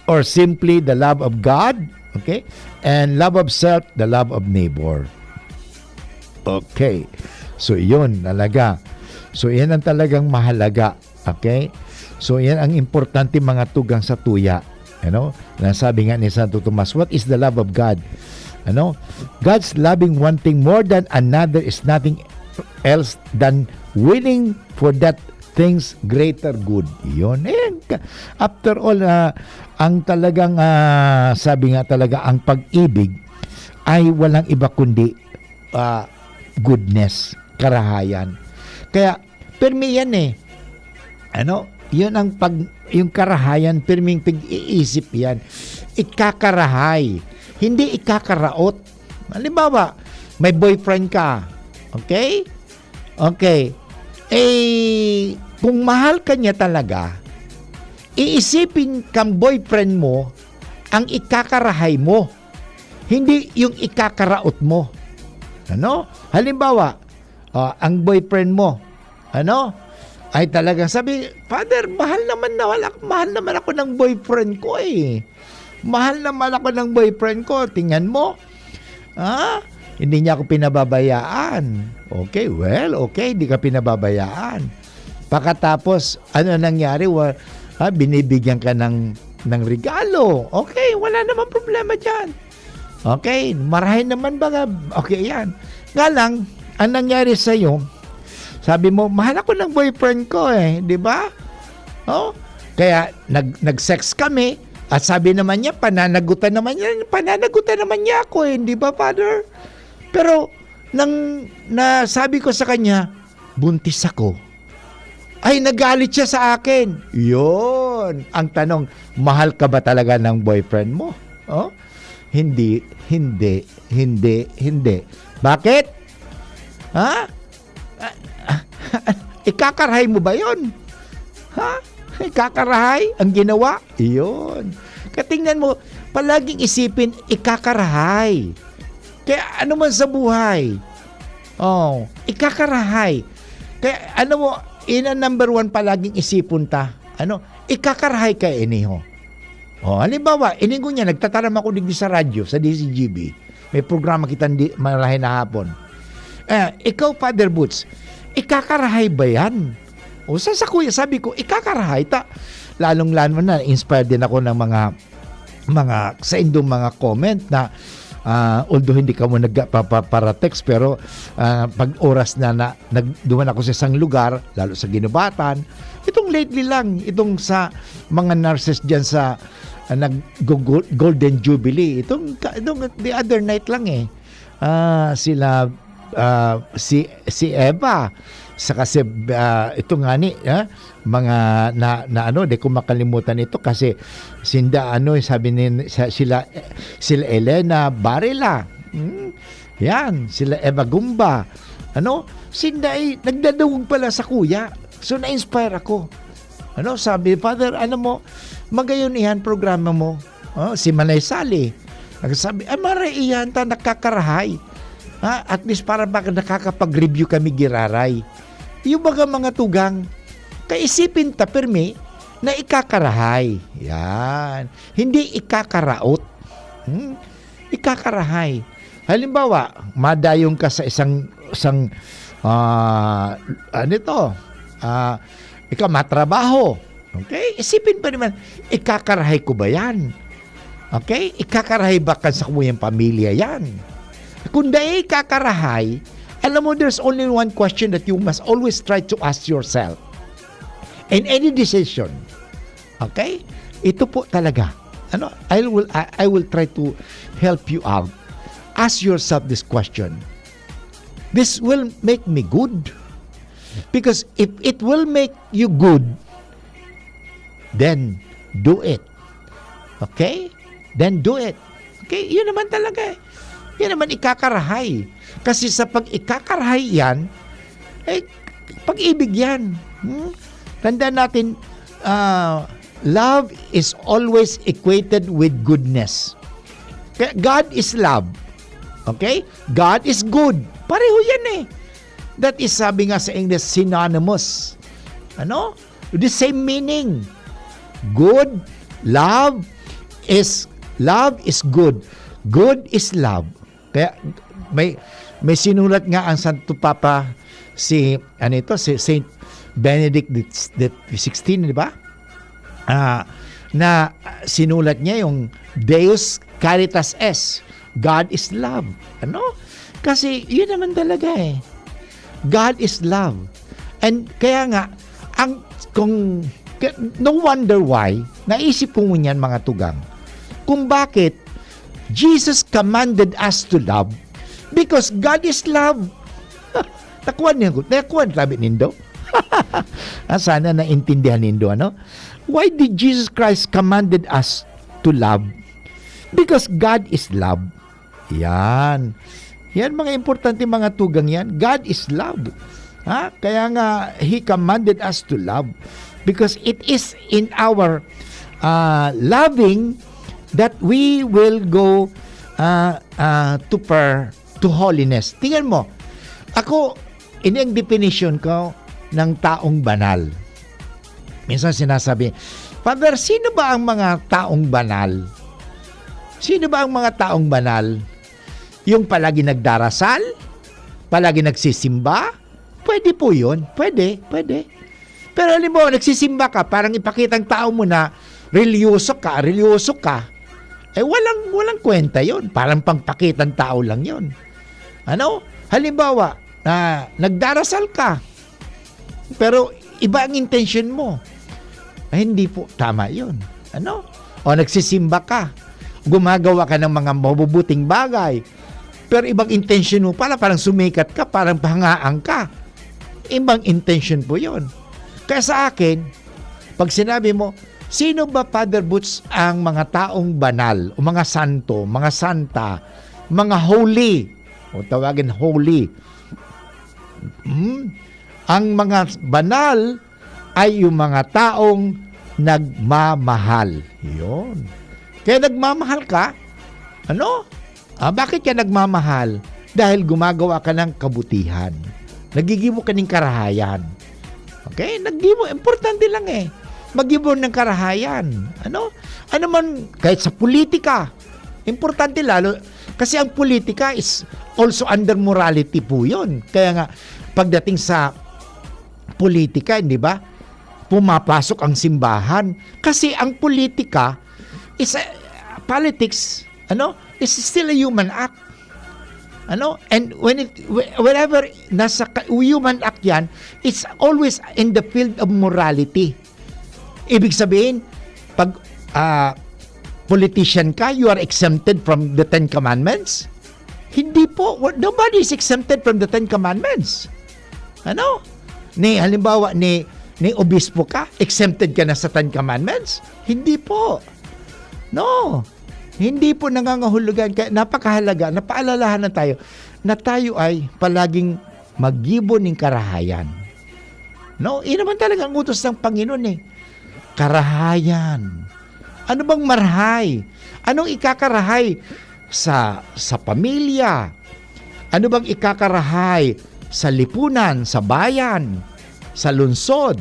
or simply the love of God, okay? And love of self, the love of neighbor. Okay. So, yun talaga. So, yan ang talagang mahalaga. Okay? So, yan ang importante, mga tugang sa tuya. Ano? Na sabi nga ni Santo Tomas, what is the love of God? Ano? God's loving one thing more than another is nothing else than willing for that things greater good. Yun. Eh, ang ka- after all, ah, ang talagang, ah, sabi nga talaga, ang pag-ibig ay walang iba kundi ah, goodness, karahayan. Kaya, permi yan eh. Ano? Yun ang pag, yung karahayan, perming pag-iisip yan. Ikakarahay, hindi ikakaraot. Halimbawa, may boyfriend ka. Okay? Okay. Eh, kung mahal ka niya talaga, iisipin kang boyfriend mo ang ikakarahay mo, hindi yung ikakaraot mo. Ano? Halimbawa, ah, ang boyfriend mo, ano? Ay talagang sabi, "Father, mahal naman na wala, mahal naman ako ng boyfriend ko eh. Mahal naman ako ng boyfriend ko. Tingnan mo, ah, hindi niya ako pinababayaan." Okay, well, okay, di ka pinababayaan. Pagkatapos, ano nangyari? Wa-, ah, binibigyan ka ng, ng regalo. Okay, wala namang problema dyan. Okay, marahay naman baga. Okay, yan. Nga lang, ang nangyari sa'yo, sabi mo, "Mahal ako ng boyfriend ko eh," di ba? Oh, kaya nag, nag-sex kami, at sabi naman niya, pananagutan naman niya, pananagutan naman niya ako eh, di ba, Father? Pero, nang nasabi ko sa kanya, "Buntis ako," ay, nagalit siya sa akin. Yun. Ang tanong, mahal ka ba talaga ng boyfriend mo? Oh? Hindi, hindi, hindi, hindi. Bakit? Ha? Ah, ah, ikakarahay mo ba yon? Ha? Ikakarahay ang ginawa? Iyon. Katingnan mo, palaging isipin, ikakarahay. Kaya ano man sa buhay, oh, ikakarahay. Kaya ano mo, ina number one palaging isipon ta, ano, ikakarahay ka iniho. Oh, halimbawa, iningon niya, nagtataram ako digdi sa radyo, sa D Z G B. May programa kita di, marahay na hapon. Eh, ikaw, Father Boots, ikakarahay ba yan? O sa, sa kuya, sabi ko, ikakarahay ta. Lalong-lalo na, inspired din ako ng mga, mga, sa indong mga comment na, ah, although hindi ka mo nagpaparatext, pero, ah, pag oras na, na nag, duman ako sa isang lugar, lalo sa Ginubatan, itong lately lang, itong sa mga nurses dyan sa, ah, nag, go-, go-, Golden Jubilee, itong, ka-, itong the other night lang eh. Ah, sila, ah, si, si Eva, saka si, ah, ito nga ni, ah, mga na, na ano, di ko makalimutan ito kasi sinda, ano, sabi ni, sa, sila, sila Elena Barela. Hmm? Yan, sila Eva Gumba. Ano? Sinda ay nagdadangog pala sa kuya. So, na-inspire ako. Ano, sabi, "Father, alam mo, magayon iyan programa mo." Oh, si Manay Sally. Nagsabi, "Ay, mara iyan ta nakakarahay." Ha? At least para baka nakakapag-review kami giraray. Yung baga mga tugang, kaisipin ta pirmi na ikakarahay. Yan. Hindi ikakaraot. Hmm? Ikakarahay. Halimbawa, madayon ka sa isang, isang, ah, ano ito? Ah, ikaw matrabaho. Okay? Isipin pa naman, ikakarahay ko ba yan? Okay? Ikakarahay ba kan sakuyang pamilya yan? Kung dai ikakarahay, alam mo, there's only one question that you must always try to ask yourself in any decision. Okay? Ito po talaga. Ano? I will, I, I will try to help you out. Ask yourself this question. "This will make me good?" Because if it will make you good, then do it. Okay? Then do it. Okay? Yun naman talaga eh. Yun naman ikakarahay. Kasi sa pag-ikakarahay yan, eh, pag-ibig yan. Hmm? Tandaan natin, ah, love is always equated with goodness. Kaya God is love. Okay? God is good. Pareho yan eh. That is, sabi nga sa English, synonymous. Ano? The same meaning. Good, love is, love is good. Good is love. Kaya may, may sinulat nga ang Santo Papa, si, ano ito, si Saint Benedict the, the sixteen, di ba? Ah, na sinulat niya yung Deus Caritas Est, God is love. Ano? Kasi yun naman talaga eh. God is love. And kaya nga, ang, kung, ka-, no wonder why, naisip ko ngunyan, mga tugang, kung bakit Jesus commanded us to love, because God is love. Nakuha niyo, nakuha, sabi nindo? Ah, sana naintindihan nindo, ano? Why did Jesus Christ commanded us to love? Because God is love. Yan. Yan, mga importante mga tugang yan. God is love. Ha? Kaya nga, He commanded us to love. Because it is in our uh, loving that we will go uh, uh, to per to holiness. Tingnan mo, ako, ini ang definition ko ng taong banal. Minsan sinasabi, "Father, sino ba ang mga taong banal? Sino ba ang mga taong banal? Yung palagi nagdarasal? Palagi nagsisimba?" Pwede po yun. Pwede, pwede. Pero halimbawa, nagsisimba ka, parang ipakita ang tao mo na reliyoso ka, reliyoso ka. Eh, walang, walang kwenta yon. Parang pangpakitang tao lang yon. Ano? Halimbawa, na nagdarasal ka, pero iba ang intention mo. Ay, hindi po tama yon. Ano? O nagsisimba ka, gumagawa ka ng mga mabubuting bagay, pero ibang intention mo pala, parang sumikat ka, parang pahangaan ka. Ibang intention po yon. Kaya sa akin, pag sinabi mo, "Sino ba, Father Boots, ang mga taong banal o mga santo, mga santa, mga holy?" O tawagin holy. Hmm? Ang mga banal ay yung mga taong nagmamahal. Yun. Kaya nagmamahal ka, ano? Ah, bakit ka nagmamahal? Dahil gumagawa ka ng kabutihan. Nagigibo ka ng karahayan. Okay? Nagibo, importante lang eh. Magibo ng karahayan. Ano? Ano man, kahit sa politika, importante lalo, kasi ang politika is also under morality po yun. Kaya nga, pagdating sa politika, di ba? Pumapasok ang simbahan. Kasi ang politika is a, politics, ano, is still a human act. Ano? And when it, wh- whenever nasa ka- human act yan, it's always in the field of morality. Ibig sabihin, pag ah, politician ka, you are exempted from the Ten Commandments? Hindi po. What- Nobody is exempted from the Ten Commandments. Ano? Ni, halimbawa, ni, ni obispo ka, exempted ka na sa Ten Commandments? Hindi po. No. Hindi po nangangahulugan. Kaya napakahalaga, napaalalahanan tayo na tayo ay palaging maggibo nin karahayan. No? Iyan naman talaga ang utos ng Panginoon eh. Karahayan. Ano bang marhay? Anong ikakarahay sa, sa pamilya? Ano bang ikakarahay sa lipunan, sa bayan, sa lungsod,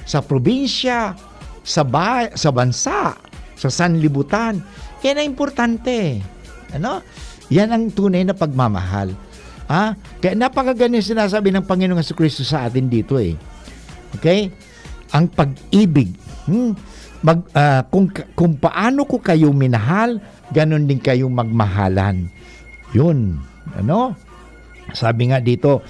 sa probinsya, sa ba-, sa bansa, sa sanlibutan? Yan ang importante. Ano? Yan ang tunay na pagmamahal. Ah, kaya napakaganda yung sinasabi ng Panginoong Jesucristo sa atin dito eh. Okay? Ang pag-ibig. Hmm? Mag, ah, kung, kung paano ko kayo minahal, ganun din kayo magmahalan. Yun. Ano? Sabi nga dito,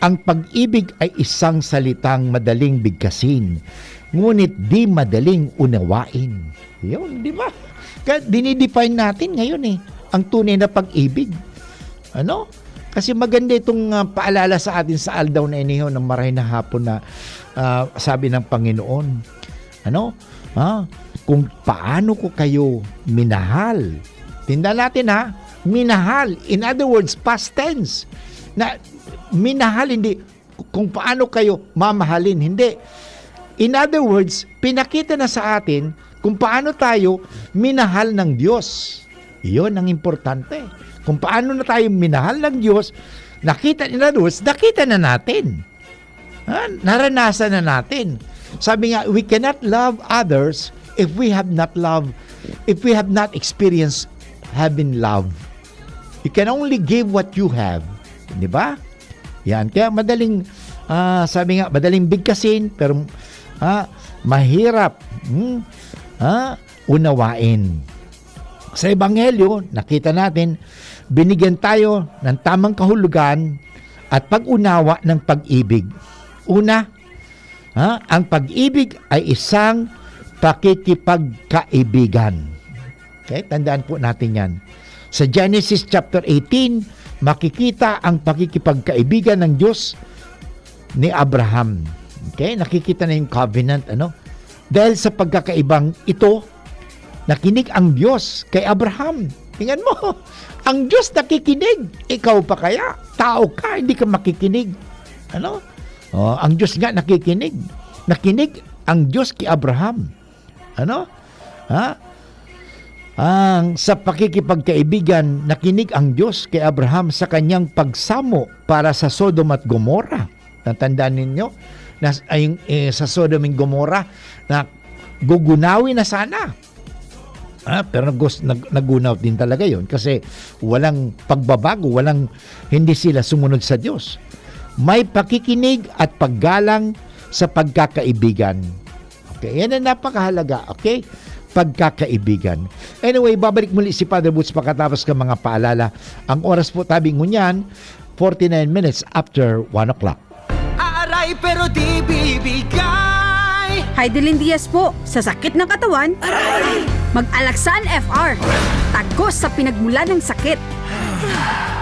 ang pag-ibig ay isang salitang madaling bigkasin, ngunit di madaling unawain. Yun, di ba? Kaya dinidefine natin ngayon eh, ang tunay na pag-ibig. Ano? Kasi maganda itong ah, paalala sa atin sa aldaw na iniho ng maray na hapon na ah, sabi ng Panginoon. Ano? Ha? Kung paano ko kayo minahal. Tinda natin ha, minahal. In other words, past tense. Na minahal, hindi kung paano kayo mamahalin. Hindi. In other words, pinakita na sa atin kung paano tayo minahal ng Diyos. Iyon ang importante. Kung paano na tayo minahal ng Diyos, nakita, in other words, nakita na natin. Ha? Naranasan na natin. Sabi nga, we cannot love others if we have not love, if we have not experienced having love. You can only give what you have. Di ba? Yan. Kaya madaling, ah, sabi nga, madaling bigkasin, pero ah, mahirap hmm, ah, unawain. Sa Ebanghelyo, nakita natin, binigyan tayo ng tamang kahulugan at pag-unawa ng pag-ibig. Una, ha, ang pag-ibig ay isang pakikipagkaibigan. Okay, tandaan po natin yan. Sa Genesis chapter eighteen, makikita ang pakikipagkaibigan ng Diyos ni Abraham. Okay, nakikita na yung covenant, ano? Dahil sa pagkakaibang ito, nakinig ang Diyos kay Abraham. Tingnan mo, ang Diyos nakikinig. Ikaw pa kaya? Tao ka, hindi ka makikinig. Ano? Oh, ang Diyos nga nakikinig. Nakinig ang Diyos kay Abraham. Ano? Ha? Ang sa pakikipagkaibigan, nakinig ang Diyos kay Abraham sa kanyang pagsamo para sa Sodom at Gomorrah. Natandaan ninyo na s-, ay, eh, sa Sodom and Gomorrah na gugunawin na sana. Ah, pero nagus-, nag-, nagunaw din talaga yon kasi walang pagbabago, walang, hindi sila sumunod sa Diyos. May pakikinig at paggalang sa pagkakaibigan. Okay, yan ang napakahalaga, okay? Pagkakaibigan. Anyway, babalik muli si Father Butch pagkatapos ng mga paalala. Ang oras po tabi ngunyan, forty-nine minutes after one o'clock. Aaray pero di bibigay. Heidelin Diaz po, sa sakit ng katawan, mag-Alaxan F R. Tagos sa pinagmulan ng sakit.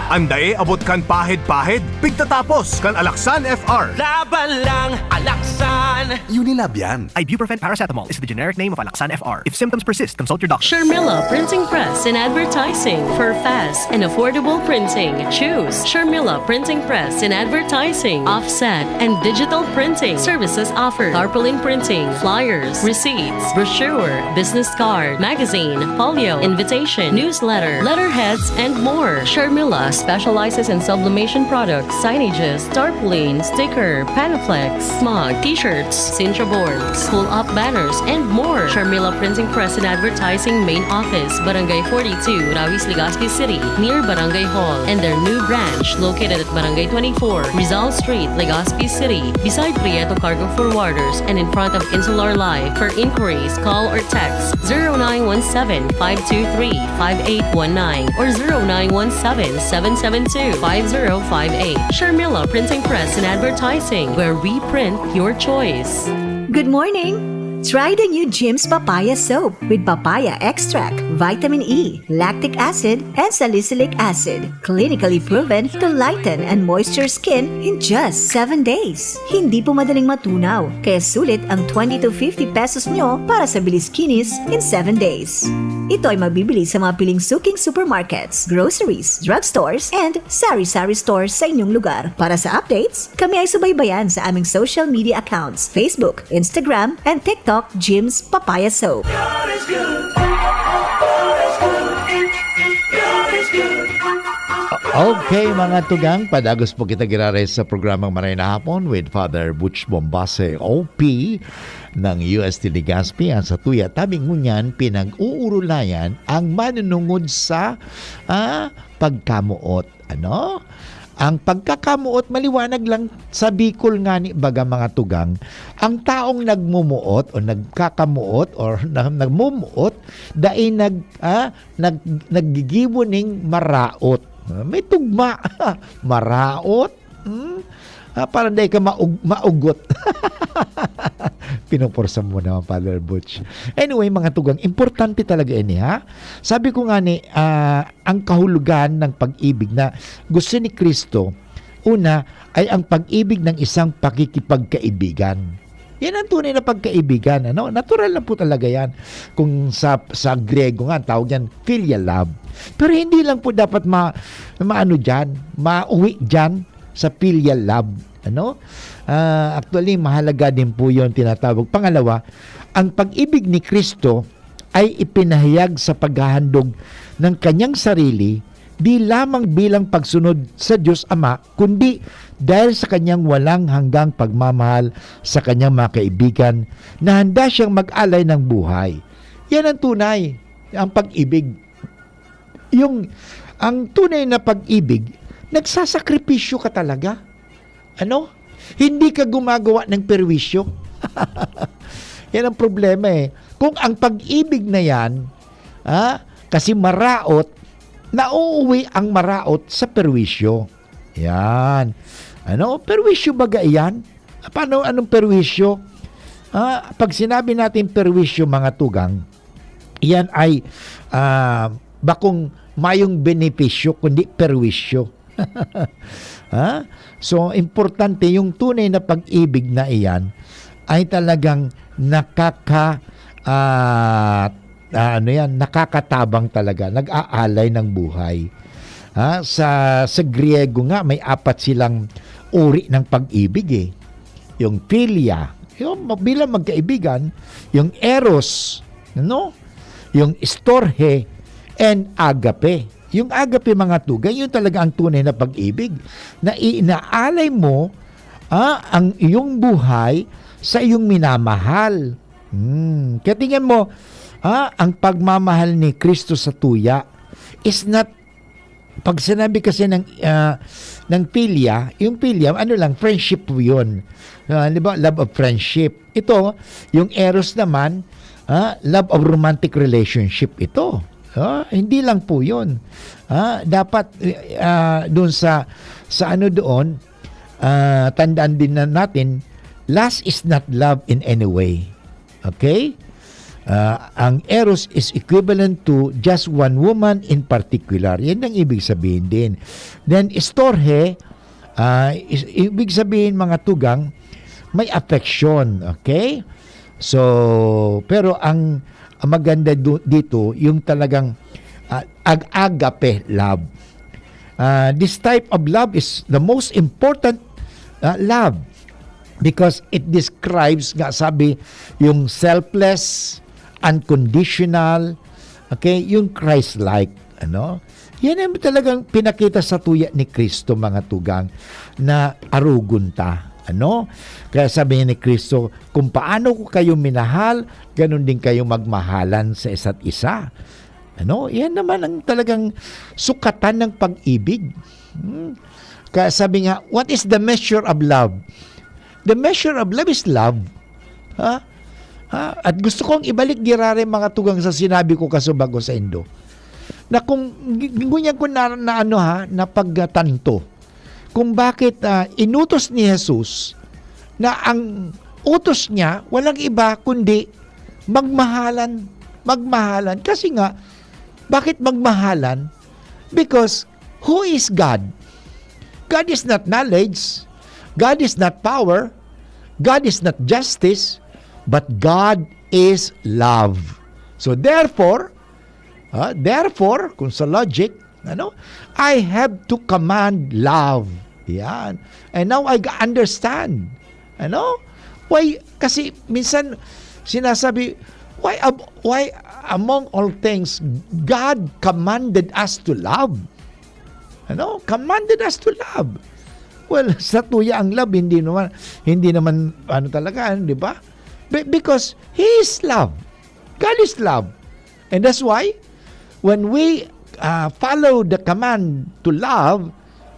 Andae abot kan pahid-pahid, pigtatapos kan Alaxan F R. Laban lang, Alaxan. Unilab yan. Ibuprofen paracetamol is the generic name of Alaxan F R. If symptoms persist, consult your doctor. Sharmila Printing Press and Advertising. For fast and affordable printing, choose Sharmila Printing Press and Advertising. Offset and digital printing services offered. Tarpaulin printing, flyers, receipts, brochure, business card, magazine, folio, invitation, newsletter, letterheads, and more. Sharmila specializes in sublimation products, signages, tarpaulin, sticker, Panaflex, mug, t-shirts, cincha boards, pull-up banners, and more. Sharmila Printing Press and Advertising Main Office, Barangay forty-two, Rawis, Legazpi City, near Barangay Hall, and their new branch located at Barangay twenty-four, Rizal Street, Legazpi City, beside Prieto Cargo Forwarders and in front of Insular Life. For inquiries, call or text zero nine one seven, five two three, five eight one nine or zero nine one seven, seven seven two, five zero five eight. Sharmila Printing Press and Advertising, where we print your choice. Good morning! Try the new Jim's Papaya Soap with papaya extract, vitamin E, lactic acid, and salicylic acid. Clinically proven to lighten and moisture skin in just seven days. Hindi po madaling matunaw, kaya sulit ang twenty to fifty pesos nyo para sa bilis kinis in seven days. Ito ay mabibili sa mga piling suking supermarkets, groceries, drugstores, and sari-sari stores sa inyong lugar. Para sa updates, kami ay subaybayan sa aming social media accounts, Facebook, Instagram, and TikTok, Jim's Papaya Soap. Okay, mga tugang, padagos po kita giraray sa programang Maray na Hapon with Father Butch Bombase, O P ng U S T Legazpi. Ang sa tuya, tabi ngunyan, pinag-uurulayan ang manunungod sa, ah, pagkamuot. Ano? Ang pagkakamuot, maliwanag lang sa Bicol nga ni baga, mga tugang, ang taong nagmumuot o nagkakamuot or na, nagmumuot, dai nag, ah, nag, naggigibo ning maraot. May tugma. Maraot? Hmm? Ah, para dai ka maug-, maugot. Pinuporsa mo naman, Father Butch. Anyway, mga tugang, importante talaga ini, ha? Sabi ko nga ni, ah, ang kahulugan ng pag-ibig na gusto ni Kristo, una, ay ang pag-ibig ng isang pakikipagkaibigan. Yan ang tunay na pagkaibigan, ano? Natural lang po talaga yan. Kung sa, sa Griego nga, ang tawag yan, philia love. Pero hindi lang po dapat ma-, maano dyan, mauwi dyan sa philia love. Ano? Ah, actually, mahalaga din po yun, tinatawag. Pangalawa, ang pag-ibig ni Kristo ay ipinahayag sa paghahandog ng kanyang sarili, di lamang bilang pagsunod sa Diyos Ama, kundi dahil sa kanyang walang hanggang pagmamahal sa kanyang mga kaibigan na handa siyang mag-alay ng buhay. Yan ang tunay, ang pag-ibig. Yung, ang tunay na pag-ibig, nagsasakripisyo ka talaga. Ano? Hindi ka gumagawa ng perwisyo. Yan ang problema eh. Kung ang pag-ibig na yan, ha, kasi maraot, nauuwi ang maraot sa perwisyo. Yan. Ano? Perwisyo baga yan? Paano, anong perwisyo? Ah, pag sinabi natin perwisyo, mga tugang, yan ay, ah, bakong mayong benepisyo, kundi perwisyo. Ha? So, importante yung tunay na pag-ibig na iyan ay talagang nakaka-, ah, ah, ano yan, nakakatabang talaga, nag-aalay ng buhay. Ha? Sa, sa Griego nga, may apat silang uri ng pag-ibig eh. Yung philia, yung bilang magkaibigan, yung eros, ano? Yung storge, and agape. Yung agape, mga tugang, yun talaga ang tunay na pag-ibig. Na inaalay mo ah, ang iyong buhay sa iyong minamahal. Hmm. Kaya tingnan mo, ah, ang pagmamahal ni Kristo sa tuya is not, pag sinabi kasi ng, ah, ng philia, yung philia, ano lang, friendship po yun. Ah, di ba? Love of friendship. Ito, yung eros naman, ah, love of romantic relationship ito. Ah, hindi lang po yun. Ah, dapat, ah, doon sa, sa ano doon, ah, tandaan din na natin, lust is not love in any way. Okay? Ah, ang eros is equivalent to just one woman in particular. Yan ang ibig sabihin din. Then, storge, ah, is, ibig sabihin, mga tugang, may affection. Okay? So, pero ang, ang maganda do, dito, yung talagang, ah, ag-, agape love. Ah, this type of love is the most important, ah, love because it describes, nga sabi, yung selfless, unconditional, okay, yung Christ-like, ano? Yan ang talagang pinakita sa tuya ni Kristo, mga tugang, na arugon ta, ano? Kaya sabi ni Kristo, "Kung paano ko kayo minahal, ganun din kayo magmahalan sa isa't isa." Ano? Yan naman ang talagang sukatan ng pag-ibig. Hmm? Kaya sabi nga, "What is the measure of love?" The measure of love is love. Ha? Ha? At gusto kong ibalik, girare, mga tugang, sa sinabi ko kasubago sa indo, na kung gi-, ngunyan ko na, na ano, ha, na pagtanto, kung bakit, ah, inutos ni Jesus na ang utos niya walang iba kundi magmahalan, magmahalan. Kasi nga, bakit magmahalan? Because who is God? God is not knowledge. God is not power. God is not justice. But God is love. So therefore, ah, therefore, kung sa logic, ano, I have to command love. Yan. And now I understand. Ano? Why? Kasi minsan sinasabi, "Why ab-, why among all things, God commanded us to love?" Ano? Commanded us to love. Well, sa tuya ang love, hindi naman, hindi naman, ano talaga, di ba? Be-, because He is love. God is love. And that's why, when we, ah, follow the command to love,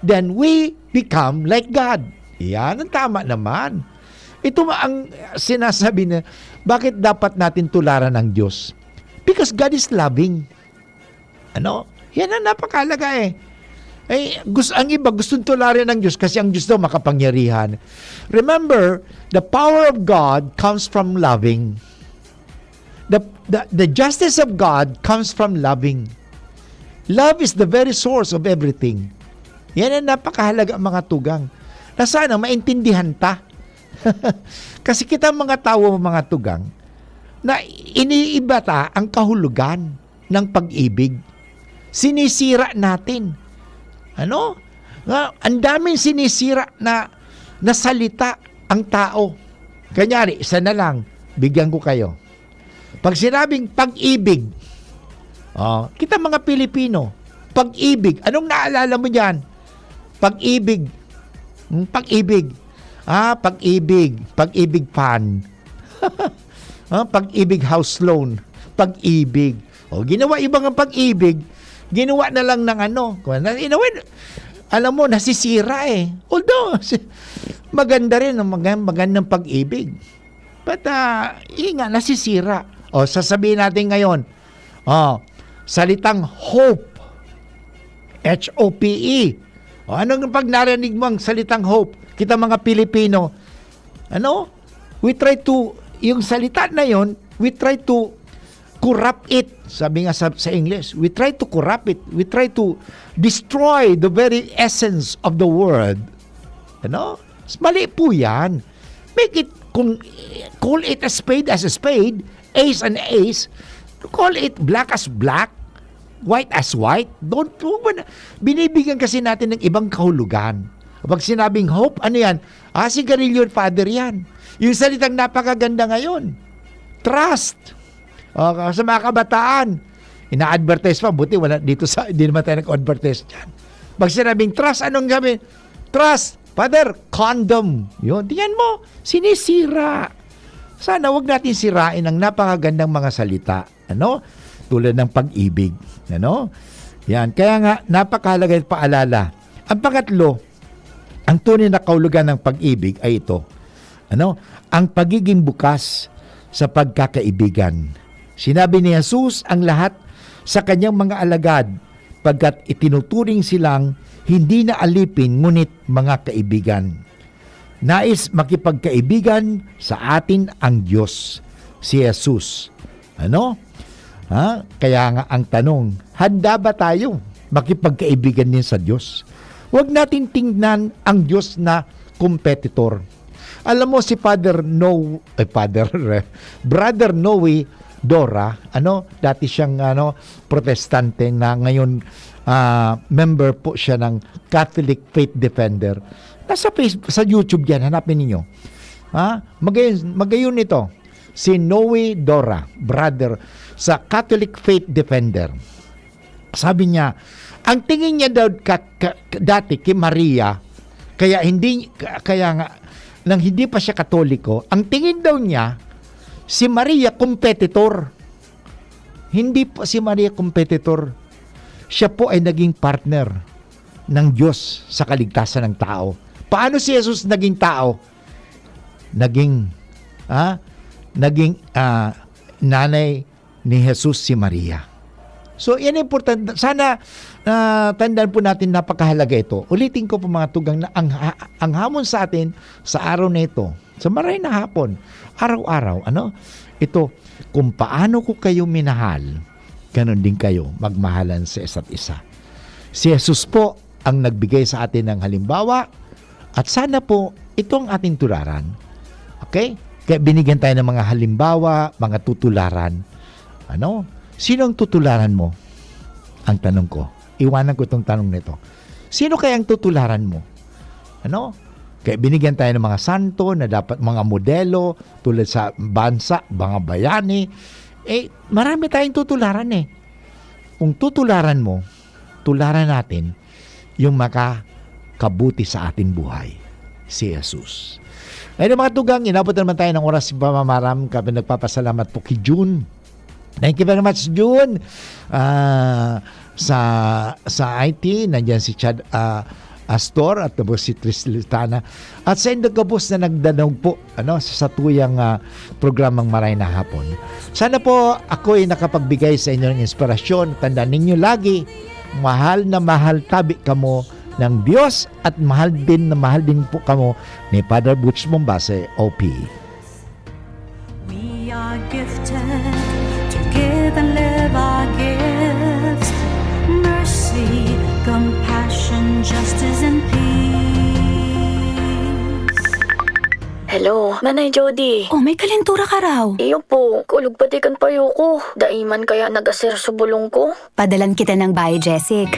then we become like God. Yan ang tama naman. Ito ma-, ang sinasabi na, bakit dapat natin tularan ang Diyos? Because God is loving. Ano? Yan ang napakahalaga eh. Eh, gus-, ang iba gustong tularan ng Diyos kasi ang Diyos daw makapangyarihan. Remember, the power of God comes from loving. The, the, the justice of God comes from loving. Love is the very source of everything. Yan ang napakahalaga, mga tugang. Na sana maintindihan ta. Kasi kita mga tawo, mga tugang, na iniiba ta ang kahulugan ng pag-ibig. Sinisira natin. Ano? Nga, ang daming sinisira na, na salita ang tao. Kanyari, isa na lang, bigyan ko kayo. Pag sinabing pag-ibig, oh, kita mga Pilipino, pag-ibig, anong naalala mo diyan? Pag-ibig. Hmm, pag-ibig. Ah, pag-ibig. Pag-ibig fan. Ah, pag-ibig house loan. Pag-ibig. O, ginawa iba nga pag-ibig, ginawa na lang ng ano. Kung ano, in a way, alam mo, nasisira eh. Although, si-, maganda rin ang maga-, magandang pag-ibig. But, ah, yun nga, nasisira. O, sasabihin natin ngayon, o, salitang hope. H O P E. O, anong pag narinig mo ang salitang hope? Kita mga Pilipino, ano? We try to, yung salita na yon, we try to corrupt it. Sabi nga sa, sa English, we try to corrupt it. We try to destroy the very essence of the word. Ano? Mali po yan. Make it, kung, call it a spade as a spade, ace an ace, Call it black as black, white as white. Don't, huwag mo na, binibigyan kasi natin ng ibang kahulugan. Pag sinabing hope, ano yan? Ah, sigarilyo, Father, yan. Yung salitang napakaganda ngayon, trust. O, sa mga kabataan, ina-advertise pa, buti wala dito sa, hindi naman tayo nag-advertise dyan. Pag sinabing trust, anong sabi? Trust, Father, condom. Yun, tingnan mo, sinisira. Sana wag natin sirain ang napakagandang mga salita, ano? Tulad ng pag-ibig, ano? Yan, kaya nga, napakahalaga yung paalala. Ang pangatlo, ang tunay na kahulugan ng pag-ibig ay ito, ano? Ang pagiging bukas sa pagkakaibigan. Sinabi ni Jesus ang lahat sa kanyang mga alagad, pagkat itinuturing silang hindi na alipin, ngunit mga kaibigan. Nais makipagkaibigan sa atin ang Diyos, si Jesus. Ano? Ha? Kaya nga ang tanong, handa ba tayo makipagkaibigan din sa Diyos? Huwag natin tingnan ang Diyos na competitor. Alam mo si Father No, eh, Father, Brother Noe Dora, ano, dati siyang, ano, protestante na ngayon, ah, member po siya ng Catholic Faith Defender. Nasa Face-, sa YouTube yan, hanapin ninyo. Ha? Magayon, magayon ito. Si Noe Dora, brother, sa Catholic Faith Defender. Sabi niya, ang tingin niya daw ka, ka, dati kay Maria, kaya hindi, ka, kaya nga, nang hindi pa siya Katoliko, ang tingin daw niya, si Maria competitor. Hindi po si Maria competitor. Siya po ay naging partner ng Diyos sa kaligtasan ng tao. Paano si Jesus naging tao? Naging, ah, naging, ah, nanay ni Jesus si Maria. So, yan importante. Sana, ah, tandaan po natin, napakahalaga ito. Ulitin ko po, mga tugang, na ang ha-, ang hamon sa atin sa araw na ito, sa maray na hapon, araw-araw, ano? Ito, kung paano ko kayo minahal, ganun din kayo magmahalan sa isa't isa. Si Jesus po ang nagbigay sa atin ng halimbawa, at sana po, ito ang ating tularan. Okay? Kaya binigyan tayo ng mga halimbawa, mga tutularan. Ano? Sino ang tutularan mo? Ang tanong ko. Iwanan ko itong tanong nito. Sino kaya ang tutularan mo? Ano? Kaya binigyan tayo ng mga santo na dapat mga modelo tulad sa bansa, mga bayani. Eh, marami tayong tutularan eh. Kung tutularan mo, tularan natin yung makakabuti sa ating buhay, si Jesus. Ngayon, mga tugang, inabot na naman tayo ng oras sa pamamaram. Kami nagpapasalamat po kay June. Thank you very much, June. Ah, sa, sa I T, nandiyan si Chad, ah, Astor at tapos si Tris Lutana. At sa indo gabos na nagdanaog po, ano, sa satuyang, ah, programang Maray na Hapon. Sana po ako'y nakapagbigay sa inyo ng inspirasyon. Tandaan ninyo lagi, mahal na mahal tabi kamo ng Diyos at mahal din na mahal din po kamo ni Father Butch Mombase, O P. We are gifted to give and live our gifts. Mercy, compassion, justice, and peace. Hello, Nanay Jody. Oh, may kalentura ka raw. Iyo po, kulog pati kan payo ko. Dai man kaya nag-asir sa bulong ko. Padalan kita ng Biogesic.